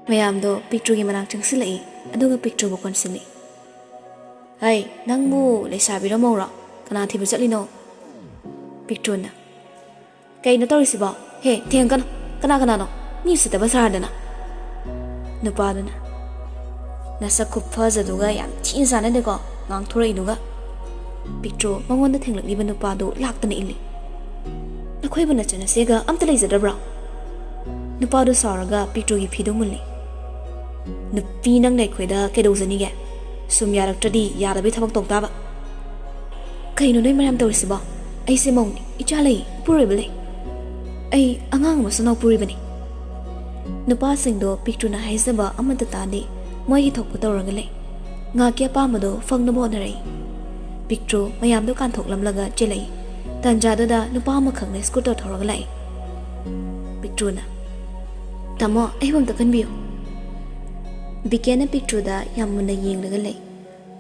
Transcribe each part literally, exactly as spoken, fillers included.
ꯃꯌꯥꯝꯗꯣ ꯄꯤꯛꯇ꯭ꯔꯨꯒꯤ ꯃꯅꯥꯛ ꯆꯪꯁꯤꯜꯂꯛꯏ, ꯑꯗꯨꯒ ꯄꯤꯛꯇ꯭ꯔꯨꯕꯨ ꯀꯣꯟꯁꯤꯜꯂꯤ꯫ "ꯍꯩ, ꯅꯪꯕꯨ ꯂꯩꯁꯥꯕꯤꯔꯣ ꯃꯧꯔꯣ? ꯀꯅꯥ ꯊꯤꯕ ꯆꯠꯂꯤꯅꯣ?" ꯄꯤꯛꯇ꯭ꯔꯨꯅ, "ꯀꯩꯅꯣ ꯇꯧꯔꯤꯁꯤꯕꯣ? ꯍꯦ, ꯊꯦꯡꯒꯅꯨ꯫ ꯀꯅꯥ ꯀꯅꯥꯅꯣ? ꯃꯤ ꯎꯁꯤꯠꯇꯕ ꯁꯥꯔꯗꯅ!" ꯅꯨꯄꯥꯗꯨꯅ, "ꯅꯁꯛ ꯈꯨꯐꯖꯗꯨꯒ ꯌꯥꯝ ꯊꯤꯅ ꯆꯥꯟꯅꯗꯦꯀꯣ, ꯉꯥꯡꯊꯣꯔꯛꯏꯗꯨꯒ!" ꯄꯤꯛꯇ꯭ꯔꯨ ꯃꯉꯣꯟꯗ ꯊꯦꯡꯂꯛꯂꯤꯕ ꯅꯨꯄꯥꯗꯨ ꯂꯥꯛꯇꯅ ꯏꯜꯂꯤ꯫ "ꯅꯈꯣꯏꯕꯨ ꯅꯆꯟ ꯅꯁꯦꯒ ꯑꯝꯇ ꯂꯩꯖꯗꯕ꯭ꯔꯣ?" ꯅꯨꯄꯥꯗꯨ ꯁꯥꯎꯔꯒ ꯄꯤꯛꯇ꯭ꯔꯨꯒꯤ ꯐꯤꯗꯨ ꯃꯨꯜꯂꯤ꯫ "ꯅꯨꯄꯤ ꯅꯪꯅ ꯑꯩꯈꯣꯏꯗ ꯀꯩꯗꯧꯖꯅꯤꯒꯦ? ꯁꯨꯝ ꯌꯥꯔꯛꯇ꯭ꯔꯗꯤ ꯌꯥꯗꯕꯩ ꯊꯕꯛ ꯇꯧ ꯇꯥꯕ꯫ ꯀꯩꯅꯣ ꯅꯣꯏ ꯃꯌꯥꯝ ꯇꯧꯔꯤꯁꯤꯕꯣ? ꯑꯩꯁꯦ ꯃꯧꯅꯤ, ꯏꯆꯥ ꯂꯩ, ꯏꯄꯨꯔꯣꯏꯕ ꯂꯩ꯫ ꯑꯩ ꯑꯉꯥꯡ ꯑꯃꯁꯨ ꯅꯥꯎꯄꯨꯔꯤꯕꯅꯤ꯫" ꯅꯨꯄꯥꯁꯤꯡꯗꯣ ꯄꯤꯛꯇ꯭ꯔꯨꯅ ꯍꯥꯏꯖꯕ ꯑꯃꯠꯇ ꯇꯥꯗꯦ, ꯃꯣꯏꯒꯤ ꯊꯣꯛꯄ ꯇꯧꯔꯒ ꯂꯩ꯫ ꯉꯥꯛꯀꯤ ꯑꯄꯥꯝꯕꯗꯣ ꯐꯪꯅꯕ ꯍꯣꯠꯅꯔꯛꯏ꯫ ꯄꯤꯛꯇ꯭ꯔꯨ ꯃꯌꯥꯝꯗꯣ ꯀꯥꯟꯊꯣꯛꯂꯝꯂꯒ ꯆꯦꯜꯂꯛꯏ꯫ ꯇꯥꯟꯖꯥꯗꯨꯗ ꯅꯨꯄꯥ ꯑꯃꯈꯛꯅ ꯁ꯭ꯀꯨꯇꯔ ꯊꯧꯔꯒ ꯂꯥꯛꯏ꯫ ꯄꯤꯛꯇ꯭ꯔꯨꯅ, "ꯇꯥꯃꯣ, ꯑꯩꯕꯨ ꯑꯝꯇ ꯀꯟꯕꯤꯌꯨ꯫" ꯕꯤꯀꯦꯟꯅ ꯄꯤꯛꯇ꯭ꯔꯨꯗ ꯌꯥꯝ ꯃꯨꯟꯅ ꯌꯦꯡꯂꯒ ꯂꯩ꯫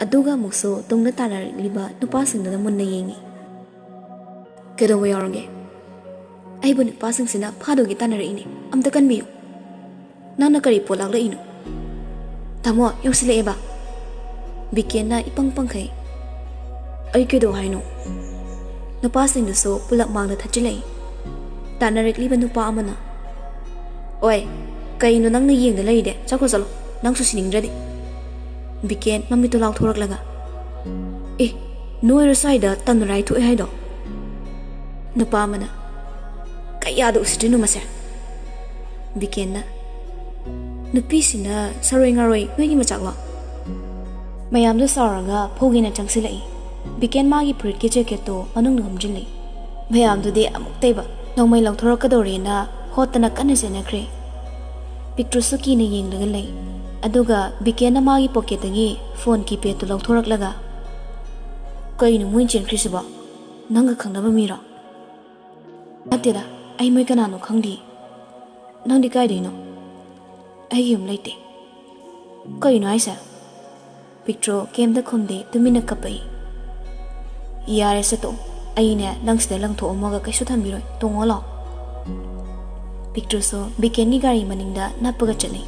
ꯑꯗꯨꯒ ꯑꯃꯨꯛꯁꯨ ꯇꯨꯡꯗ ꯇꯥꯟꯅꯔꯛꯂꯤꯕ ꯅꯨꯄꯥꯁꯤꯡꯗꯨꯗ ꯃꯨꯟꯅ ꯌꯦꯡꯏ꯫ "ꯀꯩꯗꯧꯕ ꯌꯥꯎꯔꯒꯦ? ꯑꯩꯕꯨ ꯅꯨꯄꯥꯁꯤꯡꯁꯤꯅ ꯐꯥꯗꯨꯒꯤ ꯇꯥꯟꯅꯔꯛꯏꯅꯦ꯫ ꯑꯝꯇ ꯀꯟꯕꯤꯌꯨ꯫" "ꯅꯪꯅ ꯀꯔꯤ ꯄꯣꯠ ꯂꯥꯛꯂꯛꯏꯅꯣ?" "ꯇꯥꯃꯣ, ꯌꯧꯁꯤꯜꯂꯛꯑꯦꯕ꯫" ꯕꯤꯀꯦꯟꯅ ꯏꯄꯪ ꯄꯪꯈꯩ꯫ "ꯑꯩ ꯀꯩꯗꯧ ꯍꯥꯏꯅꯣ?" ꯅꯨꯄꯥꯁꯤꯡꯗꯨꯁꯨ ꯄꯨꯂꯞ ꯃꯥꯡꯗ ꯊꯠꯆꯤꯜꯂꯛꯏ꯫ ꯇꯥꯟꯅꯔꯛꯂꯤꯕ ꯅꯨꯄꯥ ꯑꯃꯅ, "ꯑꯣꯏ, ꯀꯩꯅꯣ ꯅꯪꯅ ꯌꯦꯡꯗ ꯂꯩꯔꯤꯗꯤ? ꯆꯠꯈ꯭ꯔꯣ ꯆꯠꯂꯣ, ꯅꯪꯁꯨ ꯁꯤꯅꯤꯡꯗ꯭ꯔꯗꯤ꯫" ꯕꯤꯀꯦꯟ ꯃꯃꯤꯠꯇꯨ ꯂꯥꯎꯊꯣꯔꯛꯂꯒ, "ꯑꯦ, ꯅꯣꯏꯔꯣ ꯁ꯭ꯋꯥꯏꯗ ꯇꯟꯅꯔꯥꯏ ꯊꯣꯛꯑꯦ ꯍꯥꯏꯗꯣ?" ꯅꯨꯄꯥ ꯑꯃꯅ, "ꯀꯌꯥꯗ ꯎꯁꯤꯠꯇ꯭ꯔꯤꯅꯣ ꯃꯁꯦ?" ꯕꯤꯀꯦꯟꯅ, "ꯅꯨꯄꯤꯁꯤꯅ ꯁꯔꯣꯏ ꯉꯥꯔꯣꯏ ꯅꯣꯏꯒꯤ ꯃꯆꯥꯛꯂꯣ?" ꯃꯌꯥꯝꯗꯨ ꯁꯥꯎꯔꯒ ꯐꯧꯒꯦꯅ ꯆꯪꯁꯤꯜꯂꯛꯏ꯫ ꯕꯤꯀꯦꯟ ꯃꯥꯒꯤ ꯐꯨꯔꯤꯠꯀꯤ ꯖꯦꯀꯦꯠꯇꯨ ꯃꯅꯨꯡꯗ ꯍꯨꯝꯖꯤꯜꯂꯤ꯫ ꯃꯌꯥꯝꯗꯨꯗꯤ ꯑꯃꯨꯛꯇꯩꯕ ꯅꯣꯡꯃꯩ ꯂꯧꯊꯣꯔꯛꯀꯗꯧꯔꯦꯅ ꯍꯣꯠꯇꯅ ꯀꯟꯅ ꯆꯦꯟꯅꯈ꯭ꯔꯦ꯫ ꯄꯤꯛꯇ꯭ꯔꯨꯁꯨ ꯀꯤꯅ ꯌꯦꯡꯂꯒ ꯂꯩ꯫ ꯑꯗꯨꯒ ꯕꯤꯀꯦꯟꯅ ꯃꯥꯒꯤ ꯄꯣꯀꯦꯠꯇꯒꯤ ꯐꯣꯟ ꯀꯤꯄꯦꯗꯇꯨ ꯂꯧꯊꯣꯔꯛꯂꯒ, "ꯀꯩꯅꯣ ꯃꯣꯏꯅ ꯆꯦꯟꯈ꯭ꯔꯤꯁꯤꯕꯣ? ꯅꯪꯒ ꯈꯪꯅꯕ ꯃꯤꯔꯣ?" "ꯅꯠꯇꯦꯗ, ꯑꯩ ꯃꯣꯏ ꯀꯅꯥꯅꯣ ꯈꯪꯗꯦ꯫ ꯅꯪꯗꯤ ꯀꯥꯏꯗꯩꯅꯣ?" "ꯑꯩꯒꯤ ꯌꯨꯝ ꯂꯩꯇꯦ꯫" "ꯀꯩꯅꯣ ꯍꯥꯏꯁꯦ?" ꯄꯤꯛꯇ꯭ꯔꯣ ꯀꯩꯝꯇ ꯈꯨꯝꯗꯦ, ꯇꯨꯃꯤꯟꯅ ꯀꯞꯄꯛꯏ꯫ "ꯌꯥꯔꯦꯁꯦ ꯇꯣꯛꯑꯣ, ꯑꯩꯅꯦ ꯅꯪ ꯁꯤꯗ ꯂꯪꯊꯣꯛꯑꯝꯃꯒ ꯀꯩꯁꯨ ꯊꯝꯕꯤꯔꯣꯏ, ꯇꯣꯡꯉꯣ ꯂꯥꯛꯑꯣ꯫" ꯄꯤꯛꯇ꯭ꯔꯨꯁꯨ ꯕꯤꯀꯦꯟꯒꯤ ꯒꯥꯔꯤ ꯃꯅꯤꯡꯗ ꯅꯞꯄꯒ ꯆꯠꯂꯤ꯫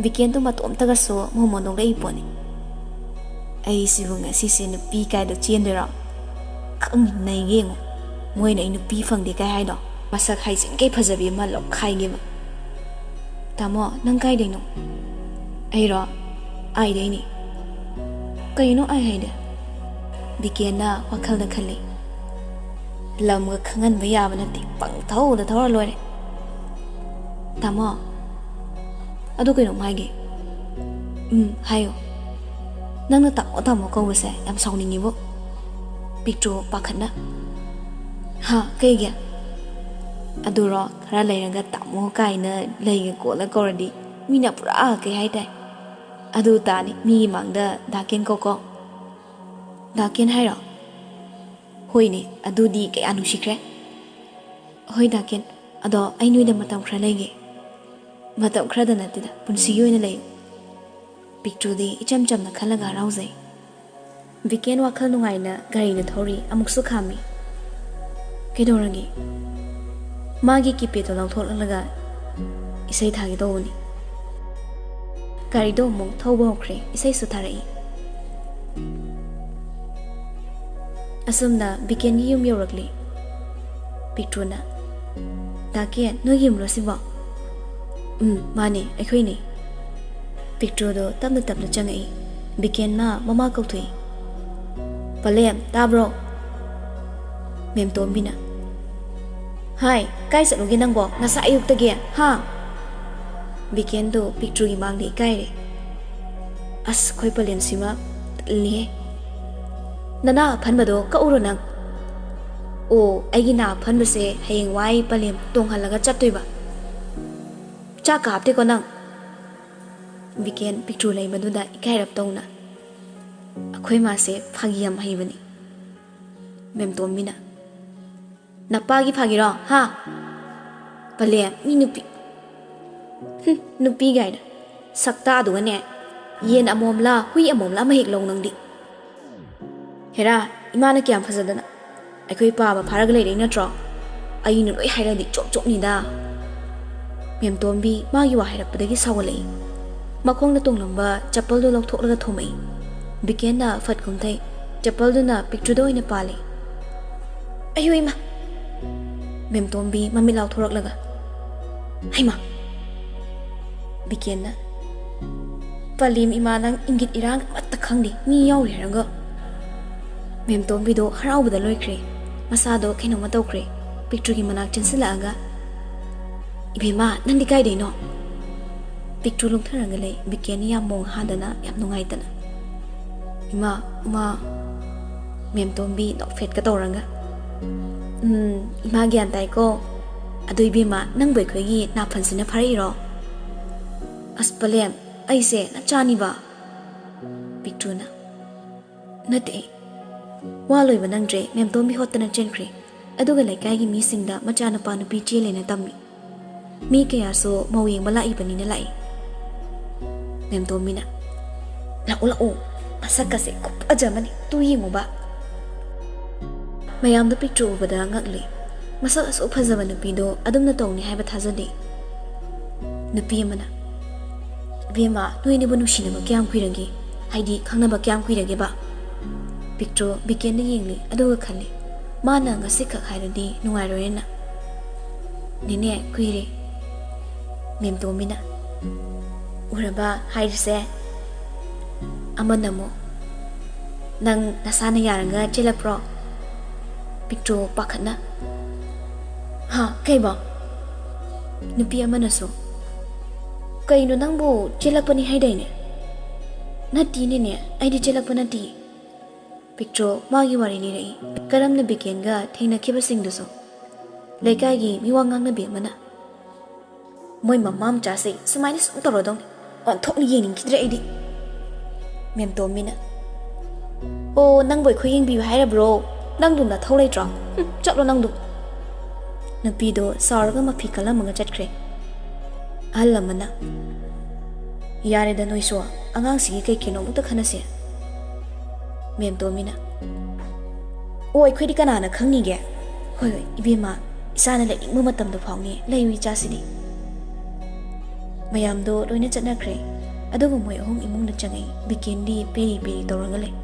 ꯕꯤꯀꯦꯟꯗꯣ ꯃꯇꯣꯝꯇꯒꯁꯨ ꯃꯣꯃꯣꯟ ꯅꯣꯛꯂꯛꯏ ꯄꯣꯠꯅꯤ꯫ "ꯑꯩꯁꯤꯕꯨ ꯉꯁꯤꯁꯦ ꯅꯨꯄꯤ ꯀꯥꯏꯗ ꯆꯦꯟꯗꯣꯏꯔꯣ? ꯈꯪ ꯅꯩꯒꯦ ꯌꯦꯡꯉꯨ, ꯃꯣꯏꯅ ꯑꯩ ꯅꯨꯄꯤ ꯐꯪꯗꯦ ꯀꯥꯏ ꯍꯥꯏꯗꯣ, ꯃꯁꯛ ꯍꯥꯏꯖꯤꯟꯈꯩ ꯐꯖꯕꯤ ꯑꯃ ꯂꯧꯈꯥꯏꯒꯦꯕ꯫" "ꯇꯥꯃꯣ, ꯅꯪ ꯀꯥꯏꯗꯩꯅꯣ?" "ꯑꯩꯔꯣ? ꯑꯥꯏꯗꯩꯅꯤ꯫" "ꯀꯩꯅꯣ ꯑꯥꯏ ꯍꯥꯏꯗꯤ?" ꯕꯤꯀꯦꯟꯅ ꯋꯥꯈꯜꯗ ꯈꯜꯂꯤ꯫ "ꯂꯝꯒ ꯈꯪꯍꯟꯕ ꯌꯥꯕ ꯅꯠꯇꯦ, ꯄꯪꯊꯧꯗ ꯊꯧꯔ ꯂꯣꯏꯔꯦ꯫" "ꯇꯥꯃꯣ, ꯑꯗꯨ ꯀꯩꯅꯣꯝ ꯍꯥꯏꯒꯦ꯫" "ꯎꯝ, ꯍꯥꯏꯌꯣ꯫" "ꯅꯪꯅ ꯇꯥꯃꯣ ꯇꯥꯃꯣ ꯀꯧꯕꯁꯦ ꯌꯥꯝ ꯁꯥꯎꯅꯤꯡꯉꯤꯕꯣ꯫" ꯄꯤꯛꯇ꯭ꯔꯨ ꯄꯥꯈꯠꯅ꯫ "ꯍꯥ, ꯀꯩꯒꯤ?" "ꯑꯗꯨꯔꯣ, ꯈꯔ ꯂꯩꯔꯒ ꯇꯥꯃꯣ ꯀꯥꯏꯅ ꯂꯩꯒ ꯀꯣꯠꯂ ꯀꯧꯔꯗꯤ ꯃꯤꯅ ꯄꯨꯔꯥ ꯀꯩ ꯍꯥꯏꯇꯥꯏ꯫ ꯑꯗꯨ ꯇꯥꯅꯤ ꯃꯤꯒꯤ ꯃꯥꯡꯗ ꯗꯥ ꯀꯦꯟ ꯀꯧꯀꯣ꯫" "ꯗꯥ ꯀꯦꯟ ꯍꯥꯏꯔꯣ?" "ꯍꯣꯏꯅꯦ, ꯑꯗꯨꯗꯤ ꯀꯌꯥ ꯅꯨꯡꯁꯤꯈ꯭ꯔꯦ꯫" "ꯍꯣꯏ ꯗꯥ ꯀꯦꯟ, ꯑꯗꯣ ꯑꯩ ꯅꯣꯏꯗ ꯃꯇꯝ ꯈꯔ ꯂꯩꯒꯦ꯫" "ꯃꯇꯝ ꯈꯔꯗ ꯅꯠꯇꯦꯗ, ꯄꯨꯟꯁꯤꯒꯤ ꯑꯣꯏꯅ ꯂꯩꯌꯨ꯫" ꯄꯤꯛꯇ꯭ꯔꯨꯗꯤ ꯏꯆꯝ ꯆꯝꯅ ꯈꯜꯂꯒ ꯍꯔꯥꯎꯖꯩ꯫ ꯕꯤꯀꯦꯟ ꯋꯥꯈꯜ ꯅꯨꯡꯉꯥꯏꯅ ꯒꯥꯔꯤꯗ ꯊꯧꯔꯤ, ꯑꯃꯨꯛꯁꯨ ꯈꯥꯝꯃꯤ꯫ "ꯀꯩꯗꯧꯔꯒꯦ?" ꯃꯥꯒꯤ ꯀꯤꯄꯦꯗꯇꯣ ꯂꯧꯊꯣꯛꯂꯒ ꯏꯁꯩ ꯊꯥꯒꯦ ꯇꯧꯕꯅꯤ꯫ ꯒꯥꯔꯤꯗꯣ ꯑꯃꯨꯛ ꯊꯧꯕ ꯍꯧꯈ꯭ꯔꯦ, ꯏꯁꯩꯁꯨ ꯊꯥꯔꯛꯏ꯫ ꯑꯁꯨꯝꯅ ꯕꯤꯀꯦꯟꯒꯤ ꯌꯨꯝ ꯌꯧꯔꯛꯂꯤ꯫ ꯄꯤꯛꯇ꯭ꯔꯨꯅ, "ꯗꯥ ꯀꯦꯟ, ꯅꯣꯏꯒꯤ ꯌꯨꯝꯂꯣ ꯁꯤꯕꯣ?" "ꯎꯝ, ꯃꯥꯅꯦ, ꯑꯩꯈꯣꯏꯅꯦ꯫" ꯄꯤꯛꯇ꯭ꯔꯨꯗꯣ ꯇꯞꯅ ꯇꯞꯅ ꯆꯪꯉꯛꯏ꯫ ꯕꯤꯀꯦꯟꯅ ꯃꯃꯥ ꯀꯧꯊꯣꯛꯏ꯫ "ꯄꯂꯦꯝ, ꯇꯥꯕ꯭ꯔꯣ?" ꯃꯦꯝꯇꯣꯝꯕꯤꯅ, "ꯍꯥꯏ, ꯀꯥꯏ ꯆꯠꯂꯨꯒꯦ ꯅꯪꯕꯣ ꯉꯁꯥꯏ ꯑꯌꯨꯛꯇꯒꯤ, ꯍꯥ?" ꯕꯤꯀꯦꯟꯗꯣ ꯄꯤꯛꯇ꯭ꯔꯨꯒꯤ ꯃꯥꯡꯗ ꯏꯀꯥꯏꯔꯦ꯫ "ꯑꯁ, ꯑꯩꯈꯣꯏ ꯄꯂꯦꯝꯁꯤꯃ ꯇꯜꯂꯤꯍꯦ꯫ ꯅꯅꯥ ꯑꯐꯟꯕꯗꯣ ꯀꯛꯎꯔꯣ ꯅꯪ?" "ꯑꯣ, ꯑꯩꯒꯤ ꯅꯥ ꯑꯐꯟꯕꯁꯦ ꯍꯌꯦꯡꯋꯥꯏ ꯄꯂꯦꯝ ꯇꯣꯡꯍꯜꯂꯒ ꯆꯠꯇꯣꯏꯕ꯫ ꯆꯥꯛꯀ ꯍꯥꯞꯇꯦꯀꯣ ꯅꯪ?" ꯕꯤꯀꯦꯟ ꯄꯤꯛꯇ꯭ꯔꯨ ꯂꯩꯕꯗꯨꯗ ꯏꯀꯥꯏꯔꯞ ꯇꯧꯅ, "ꯑꯩꯈꯣꯏ ꯃꯥꯁꯦ ꯐꯥꯒꯤ ꯌꯥꯝ ꯍꯩꯕꯅꯤ꯫" ꯃꯦꯝꯇꯣꯝꯕꯤꯅ, "ꯅꯄꯥꯒꯤ ꯐꯥꯒꯤꯔꯣ, ꯍꯥ? ꯄꯂꯦꯝ, ꯃꯤ ꯅꯨꯄꯤ, ꯍꯨꯝ, ꯅꯨꯄꯤ ꯀꯥꯏꯅ꯫ ꯁꯛꯇꯥꯗꯨꯒꯅꯦ, ꯌꯦꯟ ꯑꯃꯣꯝꯂꯥ ꯍꯨꯏ ꯑꯃꯣꯝꯂꯥ ꯑꯃ ꯍꯦꯛ ꯂꯧ ꯅꯪꯗꯤ꯫ ꯍꯦꯔꯥ, ꯏꯃꯥꯅ ꯀꯌꯥꯝ ꯐꯖꯗꯅ ꯑꯩꯈꯣꯏ ꯄꯥꯕ ꯐꯥꯔꯒ ꯂꯩꯔꯛꯏ ꯅꯠꯇ꯭ꯔꯣ? ꯑꯩꯅ ꯂꯣꯏ ꯍꯥꯏꯔꯗꯤ ꯆꯣꯞ ꯆꯣꯞꯅꯤꯗ꯫" ꯃꯦꯝꯇꯣꯝꯕꯤ ꯃꯥꯒꯤ ꯋꯥ ꯍꯥꯏꯔꯛꯄꯗꯒꯤ ꯁꯥꯎꯒꯠꯂꯛꯏ꯫ ꯃꯈꯣꯡꯗ ꯇꯣꯡꯂꯝꯕ ꯆꯄꯜꯗꯨ ꯂꯧꯊꯣꯛꯂꯒ ꯊꯣꯝꯃꯛꯏ꯫ ꯕꯤꯀꯦꯟꯅ ꯐꯠ ꯀꯨꯝꯊꯩ꯫ ꯆꯄꯜꯗꯨꯅ ꯄꯤꯛꯇ꯭ꯔꯨꯗ ꯑꯣꯏꯅ ꯄꯥꯜꯂꯤ꯫ "ꯑꯌꯣ ꯏꯃꯥ!" ꯃꯦꯝꯇꯣꯝꯕꯤ ꯃꯃꯤꯠ ꯂꯥꯎꯊꯣꯔꯛꯂꯒ, "ꯍꯩꯃꯥ!" ꯕꯤꯀꯦꯟꯅ, "ꯄꯂꯦꯝ ꯏꯃꯥ, ꯅꯪ ꯏꯪꯒꯤꯠ ꯏꯔꯥꯡ ꯑꯃꯠꯇ ꯈꯪꯗꯦ, ꯃꯤ ꯌꯥꯎꯔꯤ ꯍꯥꯏꯔꯒ!" ꯃꯦꯝꯇꯣꯝꯕꯤꯗꯣ ꯍꯔꯥꯎꯕꯗ ꯂꯣꯏꯈ꯭ꯔꯦ꯫ ꯃꯁꯥꯗꯣ ꯀꯩꯅꯣꯝꯃ ꯇꯧꯈ꯭ꯔꯦ꯫ ꯄꯤꯛꯇ꯭ꯔꯨꯒꯤ ꯃꯅꯥꯛ ꯆꯦꯟꯁꯤꯜꯂꯛꯑꯒ, "ꯏꯕꯦꯝꯃ, ꯅꯪꯗꯤ ꯀꯥꯏꯗꯩꯅꯣ?" ꯄꯤꯛꯇ꯭ꯔꯨ ꯂꯨꯝꯊꯔꯒ ꯂꯩ꯫ ꯕꯤꯀꯦꯟꯅ ꯌꯥꯝ ꯃꯣꯡ ꯍꯥꯗꯅ, ꯌꯥꯝ ꯅꯨꯡꯉꯥꯏꯇꯅ, "ꯏꯃꯥ, ꯏꯃꯥ!" ꯃꯦꯝꯇꯣꯝꯕꯤ ꯅꯣꯛꯐꯦꯠꯀ ꯇꯧꯔꯒ, "ꯎꯝ, ꯏꯃꯥ ꯒ꯭ꯌꯥꯟ ꯇꯥꯏꯀꯣ꯫ ꯑꯗꯣ ꯏꯕꯦꯝꯃ, ꯅꯪꯕꯨ ꯑꯩꯈꯣꯏꯒꯤ ꯅꯥꯐꯟꯁꯤꯅ ꯐꯥꯔꯛꯏꯔꯣ?" "ꯑꯁ ꯄꯂꯦꯝ, ꯑꯩꯁꯦ ꯅꯆꯥꯅꯤꯕ!" ꯄꯤꯛꯇ꯭ꯔꯨꯅ, "ꯅꯠꯇꯦ, ꯋꯥ ꯂꯣꯏꯕ ꯅꯪꯗ꯭ꯔꯦ, ꯃꯦꯝꯇꯣꯝꯕꯤ ꯍꯣꯠꯇꯅ ꯆꯦꯟꯈ꯭ꯔꯦ꯫ ꯑꯗꯨꯒ ꯂꯩꯀꯥꯏꯒꯤ ꯃꯤꯁꯤꯡꯗ ꯃꯆꯥꯅꯨꯄꯥ ꯅꯨꯄꯤ ꯆꯦꯜꯂꯦꯅ ꯇꯝꯃꯤ꯫ ꯃꯤ ꯀꯌꯥꯁꯨ ꯃꯧ ꯌꯦꯡꯕ ꯂꯥꯛꯏꯕꯅꯤꯅ ꯂꯥꯛꯏ꯫" ꯃꯦꯝꯇꯣꯝꯕꯤꯅ, "ꯂꯥꯛꯑꯣ, ꯂꯥꯛꯑꯣ, ꯃꯁꯛꯀꯁꯦ ꯈꯨꯐꯖ ꯑꯃꯅꯤ, ꯇꯨ ꯌꯦꯡꯉꯨꯕ꯫" ꯃꯌꯥꯝꯗꯣ ꯄꯤꯛꯇ꯭ꯔꯨ ꯎꯕꯗ ꯉꯛꯂꯦ꯫ ꯃꯁꯛ ꯑꯁꯨꯛ ꯐꯖꯕ ꯅꯨꯄꯤꯗꯣ ꯑꯗꯨꯝꯅ ꯇꯧꯅꯤ ꯍꯥꯏꯕ ꯊꯥꯖꯗꯦ꯫ ꯅꯨꯄꯤ ꯑꯃꯅ, "ꯏꯕꯦꯝꯃ, ꯅꯣꯏꯅꯤꯕꯨ ꯅꯨꯡꯁꯤꯅꯕ ꯀꯌꯥꯝ ꯀꯨꯏꯔꯒꯦ? ꯍꯥꯏꯗꯤ ꯈꯪꯅꯕ ꯀꯌꯥꯝ ꯀꯨꯏꯔꯒꯦꯕ?" ꯄꯤꯛꯇ꯭ꯔꯨ ꯕꯤꯀꯦꯟꯗ ꯌꯦꯡꯂꯤ, ꯑꯗꯨꯒ ꯈꯜꯂꯤ, ꯃꯥꯅ ꯉꯁꯤꯈꯛ ꯍꯥꯏꯔꯗꯤ ꯅꯨꯡꯉꯥꯏꯔꯣꯏꯅ꯫ "ꯅꯦꯅꯦ, ꯀꯨꯏꯔꯦ꯫" ꯃꯦꯝꯇꯣꯝꯕꯤꯅ, "ꯎꯔꯕ ꯍꯥꯏꯔꯤꯁꯦ?" ꯑꯃꯅ ꯑꯃꯨꯛ, "ꯅꯪ ꯅꯁꯥꯅ ꯌꯥꯔꯒ ꯆꯦꯜꯂꯛꯄ꯭ꯔꯣ?" ꯄꯤꯛꯇ꯭ꯔꯨ ꯄꯥꯈꯠꯅ, "ꯍꯥ, ꯀꯩꯕꯣ?" ꯅꯨꯄꯤ ꯑꯃꯅꯁꯨ, "ꯀꯩꯅꯣ, ꯅꯪꯕꯨ ꯆꯦꯜꯂꯛꯄꯅꯤ ꯍꯥꯏꯗꯥꯏꯅꯦ?" "ꯅꯠꯇꯤꯅꯦꯅꯦ, ꯑꯩꯗꯤ ꯆꯦꯜꯂꯛꯄ ꯅꯠꯇꯤꯌꯦ꯫" ꯄꯤꯛꯇ꯭ꯔꯨ ꯃꯥꯒꯤ ꯋꯥꯔꯤ ꯂꯤꯔꯛꯏ꯫ ꯀꯔꯝꯅ ꯕꯤꯀꯦꯟꯒ ꯊꯦꯡꯅꯈꯤꯕꯁꯤꯡꯗꯨꯁꯨ꯫ ꯂꯩꯀꯥꯏꯒꯤ ꯃꯤꯋꯥ ꯉꯥꯡꯅꯕꯤ ꯑꯃꯅ, "ꯃꯣꯏ ꯃꯃꯥ ꯃꯆꯥꯁꯦ ꯁꯨꯃꯥꯏꯅ ꯁꯨꯝ ꯇꯧꯔꯗꯧꯅꯤ, ꯑꯣꯟꯊꯣꯛꯅ ꯌꯦꯡꯅꯤꯡꯈꯤꯗ꯭ꯔꯦ ꯑꯩꯗꯤ꯫" ꯃꯦꯝꯇꯣꯝꯕꯤꯅ, "ꯑꯣ, ꯅꯪꯕꯨ ꯑꯩꯈꯣꯏ ꯌꯦꯡꯕꯤꯌꯨ ꯍꯥꯏꯔꯕ꯭ꯔꯣ? ꯅꯪꯗꯨ ꯅꯊꯧ ꯂꯩꯇ꯭ꯔꯣ? ꯍꯨꯝ, ꯆꯠꯂꯣ ꯅꯪꯗꯨ꯫" ꯅꯨꯄꯤꯗꯣ ꯁꯥꯎꯔꯒ ꯃꯐꯤ ꯀꯜꯂꯝꯃꯒ ꯆꯠꯈ꯭ꯔꯦ꯫ ꯑꯍꯜ ꯑꯃꯅ, "ꯌꯥꯔꯦꯗ ꯅꯣꯏꯁꯨ, ꯑꯉꯥꯡꯁꯤꯒꯤ ꯀꯩ ꯀꯩꯅꯣ ꯑꯃꯨꯛꯇ ꯈꯟꯅꯁꯦ꯫" ꯃꯦꯝꯇꯣꯝꯕꯤꯅ, "ꯑꯣ, ꯑꯩꯈꯣꯏꯗꯤ ꯀꯅꯥꯅ ꯈꯪꯅꯤꯒꯦ? ꯍꯣꯏ, ꯍꯣꯏ, ꯏꯕꯦꯝꯃ, ꯏꯆꯥꯅ ꯂꯩꯅꯤꯡꯕ ꯃꯇꯝꯗ ꯐꯥꯎꯅꯤ ꯂꯩꯌꯨ ꯏꯆꯥꯁꯤꯗꯤ꯫" ꯃꯌꯥꯝꯗꯣ ꯂꯣꯏꯅ ꯆꯠꯅꯈ꯭ꯔꯦ꯫ ꯑꯗꯨꯒ ꯃꯣꯏ ꯑꯍꯨꯝ ꯏꯃꯨꯡꯗ ꯆꯪꯉꯛꯏ꯫ ꯕꯤꯀꯦꯟꯗꯤ ꯄꯦꯔꯤ ꯄꯦꯔꯤ ꯇꯧꯔꯒ ꯂꯩ꯫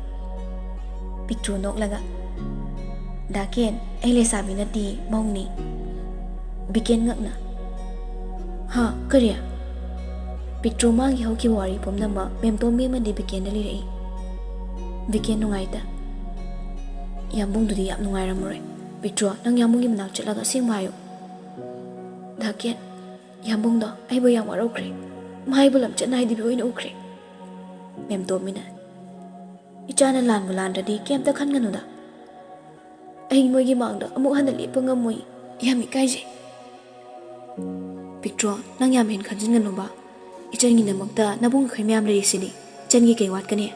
ꯄꯤꯛꯇ꯭ꯔꯨ ꯅꯣꯛꯂꯒ, "ꯗꯥ ꯀꯦꯟ, ꯑꯩ ꯂꯩꯁꯥꯕꯤ ꯅꯠꯇꯦ, ꯃꯧꯅꯤ꯫" ꯕꯤꯀꯦꯟ ꯉꯛꯅ, "ꯍꯥ, ꯀꯔꯤ?" ꯄꯤꯛꯇ꯭ꯔꯨ ꯃꯥꯒꯤ ꯍꯧꯈꯤꯕ ꯋꯥꯔꯤ ꯄꯨꯝꯅꯃꯛ ꯃꯦꯝꯇꯣꯝꯕꯤ ꯑꯃꯗꯤ ꯕꯤꯀꯦꯟꯗ ꯂꯤꯔꯛꯏ꯫ ꯕꯤꯀꯦꯟ ꯅꯨꯡꯉꯥꯏꯇ, "ꯌꯥꯝꯕꯨꯡꯗꯨꯗꯤ ꯌꯥꯝ ꯅꯨꯡꯉꯥꯏꯔꯝꯃꯔꯣꯏ꯫ ꯄꯤꯛꯇ꯭ꯔꯨ, ꯅꯪ ꯌꯥꯝꯕꯨꯡꯒꯤ ꯃꯅꯥꯛ ꯆꯠꯂꯒ ꯑꯁꯦꯡꯕ ꯍꯥꯏꯌꯨ꯫" "ꯗꯥ ꯀꯦꯟ, ꯌꯥꯝꯕꯨꯡꯗꯣ ꯑꯩꯕꯨ ꯌꯥꯝ ꯋꯥꯔꯧꯈ꯭ꯔꯦ꯫ ꯃꯥ ꯑꯩꯕꯨ ꯂꯝꯆꯠ ꯅꯥꯏꯗꯕꯤ ꯑꯣꯏꯅ ꯎꯈ꯭ꯔꯦ꯫" ꯃꯦꯝꯇꯣꯝꯕꯤꯅ, "ꯏꯆꯥꯅ ꯂꯥꯟꯕꯨ ꯂꯥꯟꯗ꯭ꯔꯗꯤ ꯀꯩꯝꯇ ꯈꯟꯒꯅꯨꯗ꯫ ꯑꯩ ꯃꯣꯏꯒꯤ ꯃꯥꯡꯗ ꯑꯃꯨꯛ ꯍꯟꯅ ꯂꯦꯞꯄ ꯉꯝꯃꯣꯏ꯫ ꯌꯥꯝ ꯏꯀꯥꯏꯖꯩ꯫" "ꯄꯤꯛꯇ꯭ꯔꯣ, ꯅꯪ ꯌꯥꯝ ꯍꯦꯟꯅ ꯈꯟꯖꯤꯟꯒꯅꯨꯕ꯫ ꯏꯆꯟꯒꯤꯗꯃꯛꯇ ꯅꯕꯨꯡ ꯑꯩꯈꯣꯏ ꯃꯌꯥꯝ ꯂꯩꯔꯤꯁꯤꯗꯤ꯫ ꯏꯆꯟꯒꯤ ꯀꯩ ꯋꯥꯠꯀꯅꯤ?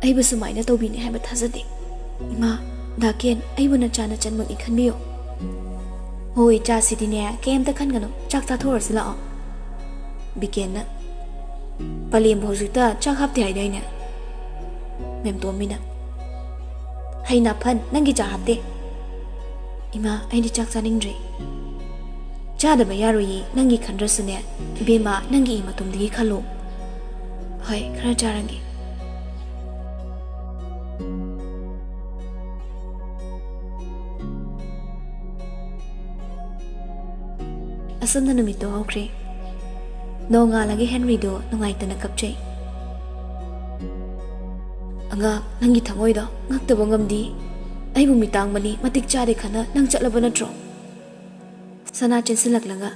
ꯑꯩꯕꯨ ꯁꯨꯃꯥꯏꯅ ꯇꯧꯕꯤꯅꯤ ꯍꯥꯏꯕ ꯊꯥꯖꯗꯦ꯫ ꯏꯃꯥ, ꯗꯥ ꯀꯦꯟ, ꯑꯩꯕꯨ ꯅꯆꯥ ꯅꯆꯟꯃꯛꯅꯤ ꯈꯟꯕꯤꯌꯨ꯫" "ꯍꯣꯏ, ꯆꯥꯁꯤꯗꯤꯅꯦ, ꯀꯩꯝꯇ ꯈꯟꯒꯅꯨ꯫ ꯆꯥꯛ ꯆꯥꯊꯣꯛꯑꯁꯤ ꯂꯥꯛꯑꯣ꯫" ꯕꯤꯀꯦꯟꯅ, "ꯄꯂꯦꯝꯕꯨ ꯍꯧꯖꯤꯛꯇ ꯆꯥꯛ ꯍꯥꯞꯇꯦ ꯍꯥꯏꯗꯥꯏꯅꯦ?" ꯃꯦꯝꯇꯣꯝꯕꯤꯅ, "ꯍꯩ ꯅꯥꯐꯟ, ꯅꯪꯒꯤ ꯆꯥꯛ ꯍꯥꯞꯇꯦ꯫" "ꯏꯃꯥ, ꯑꯩꯗꯤ ꯆꯥꯛ ꯆꯥꯅꯤꯡꯗ꯭ꯔꯦ꯫" "ꯆꯥꯗꯕ ꯌꯥꯔꯣꯏꯌꯦ, ꯅꯪꯒꯤ ꯈꯟꯗ꯭ꯔꯁꯨꯅꯦ꯫ ꯏꯕꯦꯝꯃ, ꯅꯪꯒꯤ ꯏ ꯃꯇꯨꯝꯗꯒꯤ ꯈꯜꯂꯣ꯫" "ꯍꯣꯏ, ꯈꯔ ꯆꯥꯔꯒꯦ꯫" ꯑꯁꯨꯝꯅ ꯅꯨꯃꯤꯠꯇꯣ ꯍꯧꯈ꯭ꯔꯦ꯫ ꯅꯣꯡꯉꯥꯜꯂꯒ ꯍꯦꯟꯔꯤꯗꯣ ꯅꯨꯡꯉꯥꯏꯇꯅ ꯀꯞꯆꯩ꯫ "ꯑꯉꯥꯡ, ꯅꯪꯒꯤ ꯊꯃꯣꯏꯗꯣ ꯉꯛꯇꯕ ꯉꯝꯗꯦ꯫ ꯑꯩꯕꯨ ꯃꯤꯇꯥꯡꯕꯅꯤ, ꯃꯇꯤꯛ ꯆꯥꯗꯦ ꯈꯟꯅ ꯅꯪ ꯆꯠꯂꯕ ꯅꯠꯇ꯭ꯔꯣ?" ꯁꯅꯥ ꯆꯦꯟꯁꯤꯜꯂꯛꯂꯒ,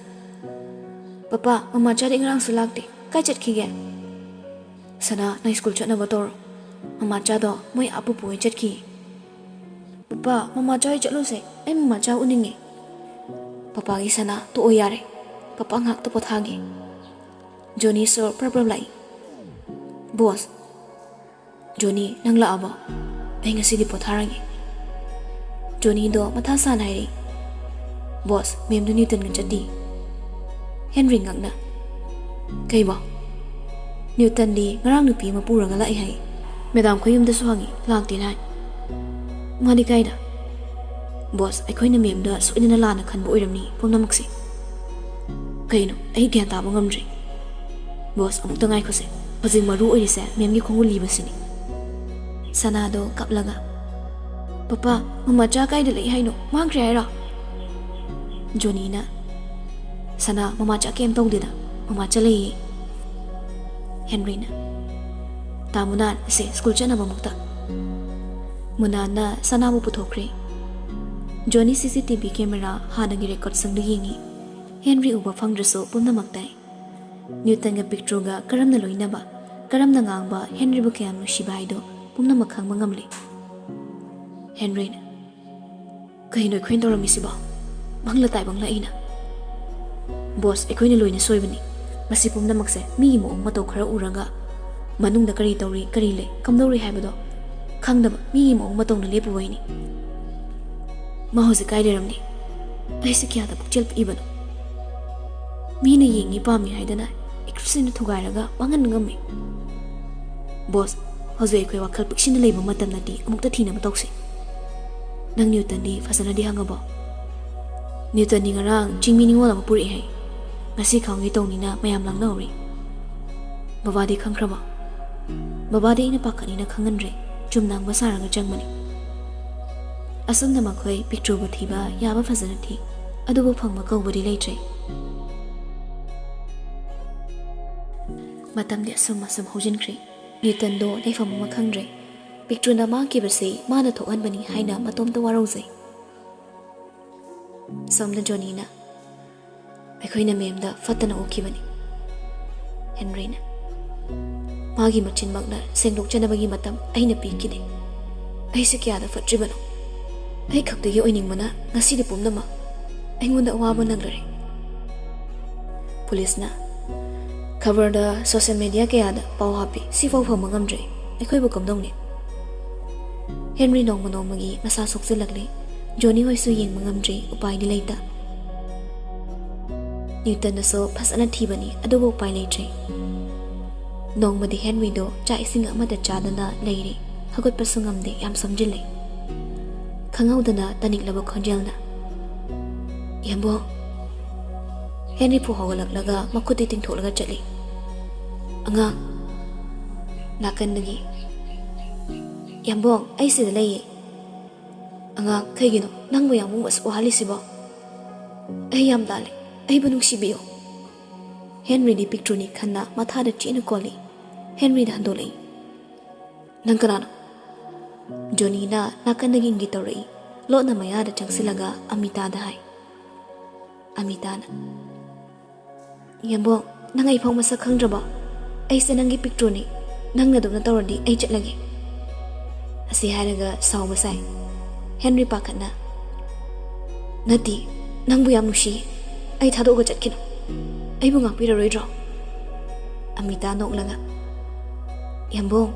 "ꯄꯄꯥ, ꯃꯃꯥꯆꯥꯗꯤ ꯉꯔꯥꯡꯁꯨ ꯂꯥꯛꯇꯦ꯫ ꯀꯥꯏ ꯆꯠꯈꯤꯒꯦ?" "ꯁꯅꯥ, ꯅꯪ ꯁ꯭ꯀꯨꯜ ꯆꯠꯅꯕ ꯇꯧꯔꯣ꯫ ꯃꯃꯥꯆꯥꯗꯣ ꯃꯣꯏ ꯑꯥ ꯄꯨꯄꯨ ꯍꯣꯏ ꯆꯠꯈꯤ꯫" "ꯄꯄꯥ, ꯃꯃꯥꯆꯥ ꯍꯣꯏ ꯆꯠꯂꯨꯁꯦ꯫ ꯑꯩ ꯃꯃꯥꯆꯥ ꯎꯅꯤꯡꯉꯦ꯫" "ꯄꯄꯥꯒꯤ ꯁꯅꯥ, ꯇꯣꯛꯑꯣ ꯌꯥꯔꯦ꯫ ꯄꯄꯥ ꯉꯥꯛꯇ ꯄꯣꯊꯥꯒꯦ꯫" ꯖꯣꯅꯤ ꯁꯣꯔ ꯄ꯭ꯔꯞ ꯄ꯭ꯔꯞ ꯂꯥꯛꯏ꯫ "ꯕꯣꯁ꯫" "ꯖꯣꯅꯤ, ꯅꯪ ꯂꯥꯛꯑꯕꯣ? ꯑꯩ ꯉꯁꯤꯗꯤ ꯄꯣꯊꯥꯔꯒꯦ꯫" ꯖꯣꯅꯤꯗꯣ ꯃꯊꯥ ꯁꯥꯅ ꯍꯥꯏꯔꯛꯏ꯫ "ꯕꯣꯁ, ꯃꯦꯝꯗꯨ ꯅ꯭ꯌꯨꯇꯟꯒ ꯆꯠꯇꯤ꯫" ꯍꯦꯟꯔꯤ ꯉꯛꯅ, "ꯀꯩꯕꯣ?" "ꯅ꯭ꯌꯨꯇꯟꯗꯤ ꯉꯔꯥꯡ ꯅꯨꯄꯤ ꯑꯃ ꯄꯨꯔꯒ ꯂꯥꯛꯏ ꯍꯥꯏ꯫ ꯃꯦꯗꯥꯝ ꯈꯣꯏ ꯌꯨꯝꯗꯁꯨ ꯍꯪꯉꯤ, ꯂꯥꯛꯇꯦꯅ ꯍꯥꯏ꯫" "ꯃꯥꯗꯤ ꯀꯥꯏꯗ?" "ꯕꯣꯁ, ꯑꯩꯈꯣꯏꯅ ꯃꯦꯝꯗ ꯁꯣꯏꯗꯅ ꯂꯥꯟꯅ ꯈꯟꯕ ꯑꯣꯏꯔꯝꯅꯤ ꯄꯨꯝꯅꯃꯛꯁꯦ꯫" "ꯀꯩꯅꯣ? ꯑꯩ ꯒ꯭ꯌꯥꯟ ꯇꯥꯕ ꯉꯝꯗ꯭ꯔꯦ꯫" ꯕꯣꯁ, ꯑꯃꯨꯛꯇ ꯉꯥꯏꯈꯣꯁꯦ꯫ ꯍꯧꯖꯤꯛ ꯃꯔꯨ ꯑꯣꯏꯔꯤꯁꯦ ꯃꯦꯝꯒꯤ ꯈꯣꯡꯒꯨꯜ ꯂꯤꯕꯁꯤꯅꯤ꯫ ꯁꯅꯥꯗꯣ ꯀꯞꯂꯒ, "ꯄꯄꯥ, ꯃꯃꯥꯆꯥ ꯀꯥꯏꯗ ꯂꯩ ꯍꯥꯏꯅꯣ? ꯃꯥꯡꯈ꯭ꯔꯦ ꯍꯥꯏꯔꯣ?" ꯖꯣꯅꯤꯅ, "ꯁꯅꯥ, ꯃꯃꯥꯆꯥ ꯀꯩꯝ ꯇꯧꯗꯦꯗ, ꯃꯃꯥꯆꯥ ꯂꯩꯌꯦ꯫" ꯍꯦꯟꯔꯤꯅ, "ꯇꯥ ꯃꯨꯅꯥꯟ, ꯁꯦ ꯁ꯭ꯀꯨꯜ ꯆꯠꯅꯕꯃꯛꯇ꯫" ꯃꯨꯅꯥꯟꯅ ꯁꯅꯥꯕꯨ ꯄꯨꯊꯣꯛꯈ꯭ꯔꯦ꯫ ꯖꯣꯅꯤ ꯁꯤ ꯁꯤ ꯇꯤ ꯚꯤ ꯀꯦꯃꯦꯔꯥ ꯍꯥꯟꯅꯒꯤ ꯔꯦꯀꯣꯔꯠꯁꯤꯡꯗꯨ ꯌꯦꯡꯉꯤ꯫ ꯍꯦꯟꯔꯤ ꯎꯕ ꯐꯪꯗ꯭ꯔꯁꯨ ꯄꯨꯝꯅꯃꯛ ꯇꯥꯏ꯫ ꯅ꯭ꯌꯨꯇꯟꯒ ꯄꯤꯛꯇ꯭ꯔꯨꯒ ꯀꯔꯝꯅ ꯂꯣꯏꯅꯕ, ꯀꯔꯝꯅ ꯉꯥꯡꯕ, ꯍꯦꯟꯔꯤꯕꯨ ꯀꯌꯥꯝ ꯅꯨꯡꯁꯤꯕ ꯍꯥꯏꯗꯣ ꯄꯨꯝꯅꯃꯛ ꯈꯪꯕ ꯉꯝꯂꯦ꯫ ꯍꯦꯟꯔꯤꯅ, "ꯀꯩꯅꯣ ꯑꯩꯈꯣꯏꯅ ꯇꯧꯔꯝꯃꯤꯁꯤꯕꯣ? ꯃꯪꯂ ꯇꯥꯏꯕꯪꯂ ꯑꯩꯅ?" "ꯕꯣꯁ, ꯑꯩꯈꯣꯏꯅ ꯂꯣꯏꯅ ꯁꯣꯏꯕꯅꯤ꯫ ꯃꯁꯤ ꯄꯨꯝꯅꯃꯛꯁꯦ ꯃꯤꯒꯤ ꯃꯑꯣꯡ ꯃꯇꯧ ꯈꯔ ꯎꯔꯒ, ꯃꯅꯨꯡꯗ ꯀꯔꯤ ꯇꯧꯔꯤ, ꯀꯔꯤ ꯂꯩ, ꯀꯝꯗꯧꯔꯤ ꯍꯥꯏꯕꯗꯣ ꯈꯪꯗꯕ ꯃꯤꯒꯤ ꯃꯑꯣꯡ ꯃꯇꯧꯅ ꯂꯦꯞꯄꯨꯕꯩꯅꯤ꯫ ꯃꯥ ꯍꯧꯖꯤꯛ ꯀꯥꯏ ꯂꯩꯔꯝꯅꯤ? ꯑꯩꯁꯦ ꯀꯌꯥꯗ ꯄꯨꯛꯆꯦꯜ ꯄꯤꯛꯏꯕꯅꯣ? ꯃꯤꯅ ꯌꯦꯡꯉꯤ ꯄꯥꯝꯃꯤ ꯍꯥꯏꯗꯅ ꯑꯦꯛꯇ꯭ꯔꯦꯁꯁꯤꯡꯅ ꯊꯨꯒꯥꯏꯔꯒ ꯃꯥꯡꯍꯟꯕ ꯉꯝꯃꯤ꯫ ꯕꯣꯁ, ꯍꯧꯖꯤꯛ ꯑꯩꯈꯣꯏ ꯋꯥꯈꯜ ꯄꯤꯛꯁꯤꯟꯅ ꯂꯩꯕ ꯃꯇꯝ ꯅꯠꯇꯦ, ꯑꯃꯨꯛꯇ ꯊꯤꯅꯕ ꯇꯧꯁꯤ꯫ ꯅꯪ ꯅ꯭ꯌꯨꯇꯟꯗꯤ ꯐꯖꯅꯗꯤ ꯍꯪꯉꯕꯣ?" "ꯅ꯭ꯌꯨꯇꯟꯗꯤ ꯉꯔꯥꯡ ꯆꯤꯡꯃꯤ ꯅꯤꯉꯣꯜ ꯑꯃ ꯄꯨꯔꯛꯑꯦ ꯍꯥꯏ꯫ ꯉꯁꯤ ꯈꯥꯡꯒꯦ ꯇꯧꯅꯤꯅ ꯃꯌꯥꯝ ꯂꯥꯡꯅꯍꯧꯔꯤ꯫" "ꯕꯕꯥꯗꯤ ꯈꯪꯈ꯭ꯔꯕꯣ?" "ꯕꯕꯥꯗꯤ ꯑꯩꯅ ꯄꯥꯈꯠꯅꯤꯅ ꯈꯪꯍꯟꯗ꯭ꯔꯦ꯫ ꯆꯨꯝꯅ ꯍꯪꯕ ꯁꯥꯔꯒ ꯆꯪꯕꯅꯤ꯫" ꯑꯁꯨꯝꯅ ꯃꯈꯣꯏ ꯄꯤꯛꯇ꯭ꯔꯨꯕꯨ ꯊꯤꯕ ꯌꯥꯕ ꯐꯖꯅ ꯊꯤ, ꯑꯗꯨꯕꯨ ꯐꯪꯕ ꯀꯧꯕꯗꯤ ꯂꯩꯇ꯭ꯔꯦ꯫ ꯃꯇꯝꯗꯤ ꯑꯁꯨꯝ ꯑꯁꯨꯝ ꯍꯧꯖꯤꯟꯈ꯭ꯔꯦ꯫ ꯅ꯭ꯌꯨꯇꯟꯗꯣ ꯂꯩꯐꯝ ꯑꯃ ꯈꯪꯗ꯭ꯔꯦ꯫ ꯄꯤꯛꯇ꯭ꯔꯨꯅ ꯃꯥꯡꯈꯤꯕꯁꯤ ꯃꯥꯅ ꯊꯣꯛꯍꯟꯕꯅꯤ ꯍꯥꯏꯅ ꯃꯇꯣꯝꯇ ꯋꯥꯔꯧꯖꯩ꯫ ꯁꯣꯝꯗ ꯖꯣꯅꯤꯅ, "ꯑꯩꯈꯣꯏꯅ ꯃꯦꯝꯗ ꯐꯠꯇꯅ ꯎꯈꯤꯕꯅꯤ꯫" ꯍꯦꯟꯔꯤꯅ, "ꯃꯥꯒꯤ ꯃꯆꯤꯟꯃꯛꯅ ꯁꯦꯡꯗꯣꯛꯆꯅꯕꯒꯤ ꯃꯇꯝ ꯑꯩꯅ ꯄꯤꯈꯤꯗꯦ꯫ ꯑꯩꯁꯦ ꯀꯌꯥꯗ ꯐꯠꯇ꯭ꯔꯤꯕꯅꯣ? ꯑꯩ ꯈꯛꯇꯒꯤ ꯑꯣꯏꯅꯤꯡꯕꯅ ꯉꯁꯤꯗꯤ ꯄꯨꯝꯅꯃꯛ ꯑꯩꯉꯣꯟꯗ ꯑꯋꯥꯕ ꯅꯪꯂꯔꯦ꯫" ꯄꯨꯂꯤꯁꯅ, "ꯈꯕꯔꯗ, ꯁꯣꯁꯤꯌꯦꯜ ꯃꯦꯗꯤꯌꯥ ꯀꯌꯥꯗ ꯄꯥꯎ ꯍꯥꯞꯄꯤ, ꯁꯤꯐꯥꯎ ꯐꯪꯕ ꯉꯝꯗ꯭ꯔꯦ꯫ ꯑꯩꯈꯣꯏꯕꯨ ꯀꯝꯗꯧꯅꯤ?" ꯍꯦꯟꯔꯤ ꯅꯣꯡꯃ ꯅꯣꯡꯃꯒꯤ ꯃꯁꯥ ꯁꯣꯛꯆꯤꯜꯂꯛꯂꯤ꯫ ꯖꯣꯅꯤ ꯍꯣꯏꯁꯨ ꯌꯦꯡꯕ ꯉꯝꯗ꯭ꯔꯤ, ꯎꯄꯥꯏꯗꯤ ꯂꯩꯇ꯫ ꯅ꯭ꯌꯨꯇꯟꯅꯁꯨ ꯐꯖꯅ ꯊꯤꯕꯅꯤ, ꯑꯗꯨꯕꯨ ꯎꯄꯥꯏ ꯂꯩꯇ꯭ꯔꯦ꯫ ꯅꯣꯡꯃꯗꯤ ꯍꯦꯟꯔꯤꯗꯣ ꯆꯥꯛ ꯏꯁꯤꯡ ꯑꯃꯠꯇ ꯆꯥꯗꯅ ꯂꯩꯔꯦ, ꯍꯧꯒꯠꯄꯁꯨ ꯉꯝꯗꯦ, ꯌꯥꯝ ꯁꯣꯟꯖꯤꯜꯂꯦ꯫ ꯈꯪꯍꯧꯗꯅ ꯇꯥꯅꯤꯡꯂꯕ ꯈꯣꯟꯖꯦꯜꯅ, "ꯏꯌꯥꯝꯕꯣ!" ꯍꯦꯟꯔꯤ ꯐꯨꯛ ꯍꯧꯒꯠꯂꯛꯂꯒ ꯃꯈꯨꯠꯇꯤ ꯇꯤꯡꯊꯣꯛꯂꯒ ꯆꯠꯂꯤ꯫ ꯑꯉꯥꯡ ꯅꯥꯀꯟꯗꯒꯤ, "ꯌꯥꯝꯕꯣꯡ, ꯑꯩ ꯁꯤꯗ ꯂꯩꯌꯦ꯫" "ꯑꯉꯥꯡ, ꯀꯩꯒꯤꯅꯣ ꯅꯪꯕꯨ ꯌꯥꯝꯕꯨꯡ ꯑꯁꯨꯛ ꯋꯥꯍꯜꯂꯤꯁꯤꯕꯣ? ꯑꯩ ꯌꯥꯝ ꯂꯥꯜꯂꯦ, ꯑꯩꯕꯨ ꯅꯨꯡꯁꯤꯕꯤꯌꯨ꯫" ꯍꯦꯟꯔꯤꯗꯤ ꯄꯤꯛꯇ꯭ꯔꯨꯅꯤ ꯈꯟꯅ ꯃꯊꯥꯗ ꯆꯦꯠꯅ ꯀꯣꯜꯂꯤ꯫ ꯍꯦꯟꯔꯤꯗ ꯍꯟꯗꯣꯛꯂꯛꯏ꯫ "ꯅꯪ ꯀꯅꯥꯅꯣ?" ꯖꯣꯅꯤꯅ ꯅꯥꯀꯟꯗꯒꯤ ꯏꯪꯒꯤꯠ ꯇꯧꯔꯛꯏ꯫ ꯂꯣꯠꯅ ꯃꯌꯥꯗ ꯆꯪꯁꯤꯜꯂꯒ ꯑꯃꯤꯇꯥꯗ ꯍꯥꯏ꯫ ꯑꯃꯤꯇꯥꯅ, "ꯌꯥꯝꯕꯣꯡ, ꯅꯪ ꯑꯩ ꯐꯥꯎ ꯃꯁꯛ ꯈꯪꯗ꯭ꯔꯕꯣ? ꯑꯩꯁꯦ ꯅꯪꯒꯤ ꯄꯤꯛꯇ꯭ꯔꯨꯅꯤ꯫ ꯅꯪꯅ ꯑꯗꯨꯝꯅ ꯇꯧꯔꯗꯤ ꯑꯩ ꯆꯠꯂꯒꯦ꯫" ꯑꯁꯤ ꯍꯥꯏꯔꯒ ꯁꯥꯎꯕ ꯁꯥꯏ꯫ ꯍꯦꯟꯔꯤ ꯄꯥꯈꯠꯅ, "ꯅꯠꯇꯦ, ꯅꯪꯕꯨ ꯌꯥꯝ ꯅꯨꯡꯁꯤ꯫ ꯑꯩ ꯊꯥꯗꯣꯛꯑꯒ ꯆꯠꯈꯤꯅꯨ꯫ ꯑꯩꯕꯨ ꯉꯥꯛꯄꯤꯔꯔꯣꯏꯗ꯭ꯔꯣ?" ꯑꯃꯤꯇꯥ ꯅꯣꯛꯂꯒ, "ꯌꯥꯝꯕꯣꯡ꯫"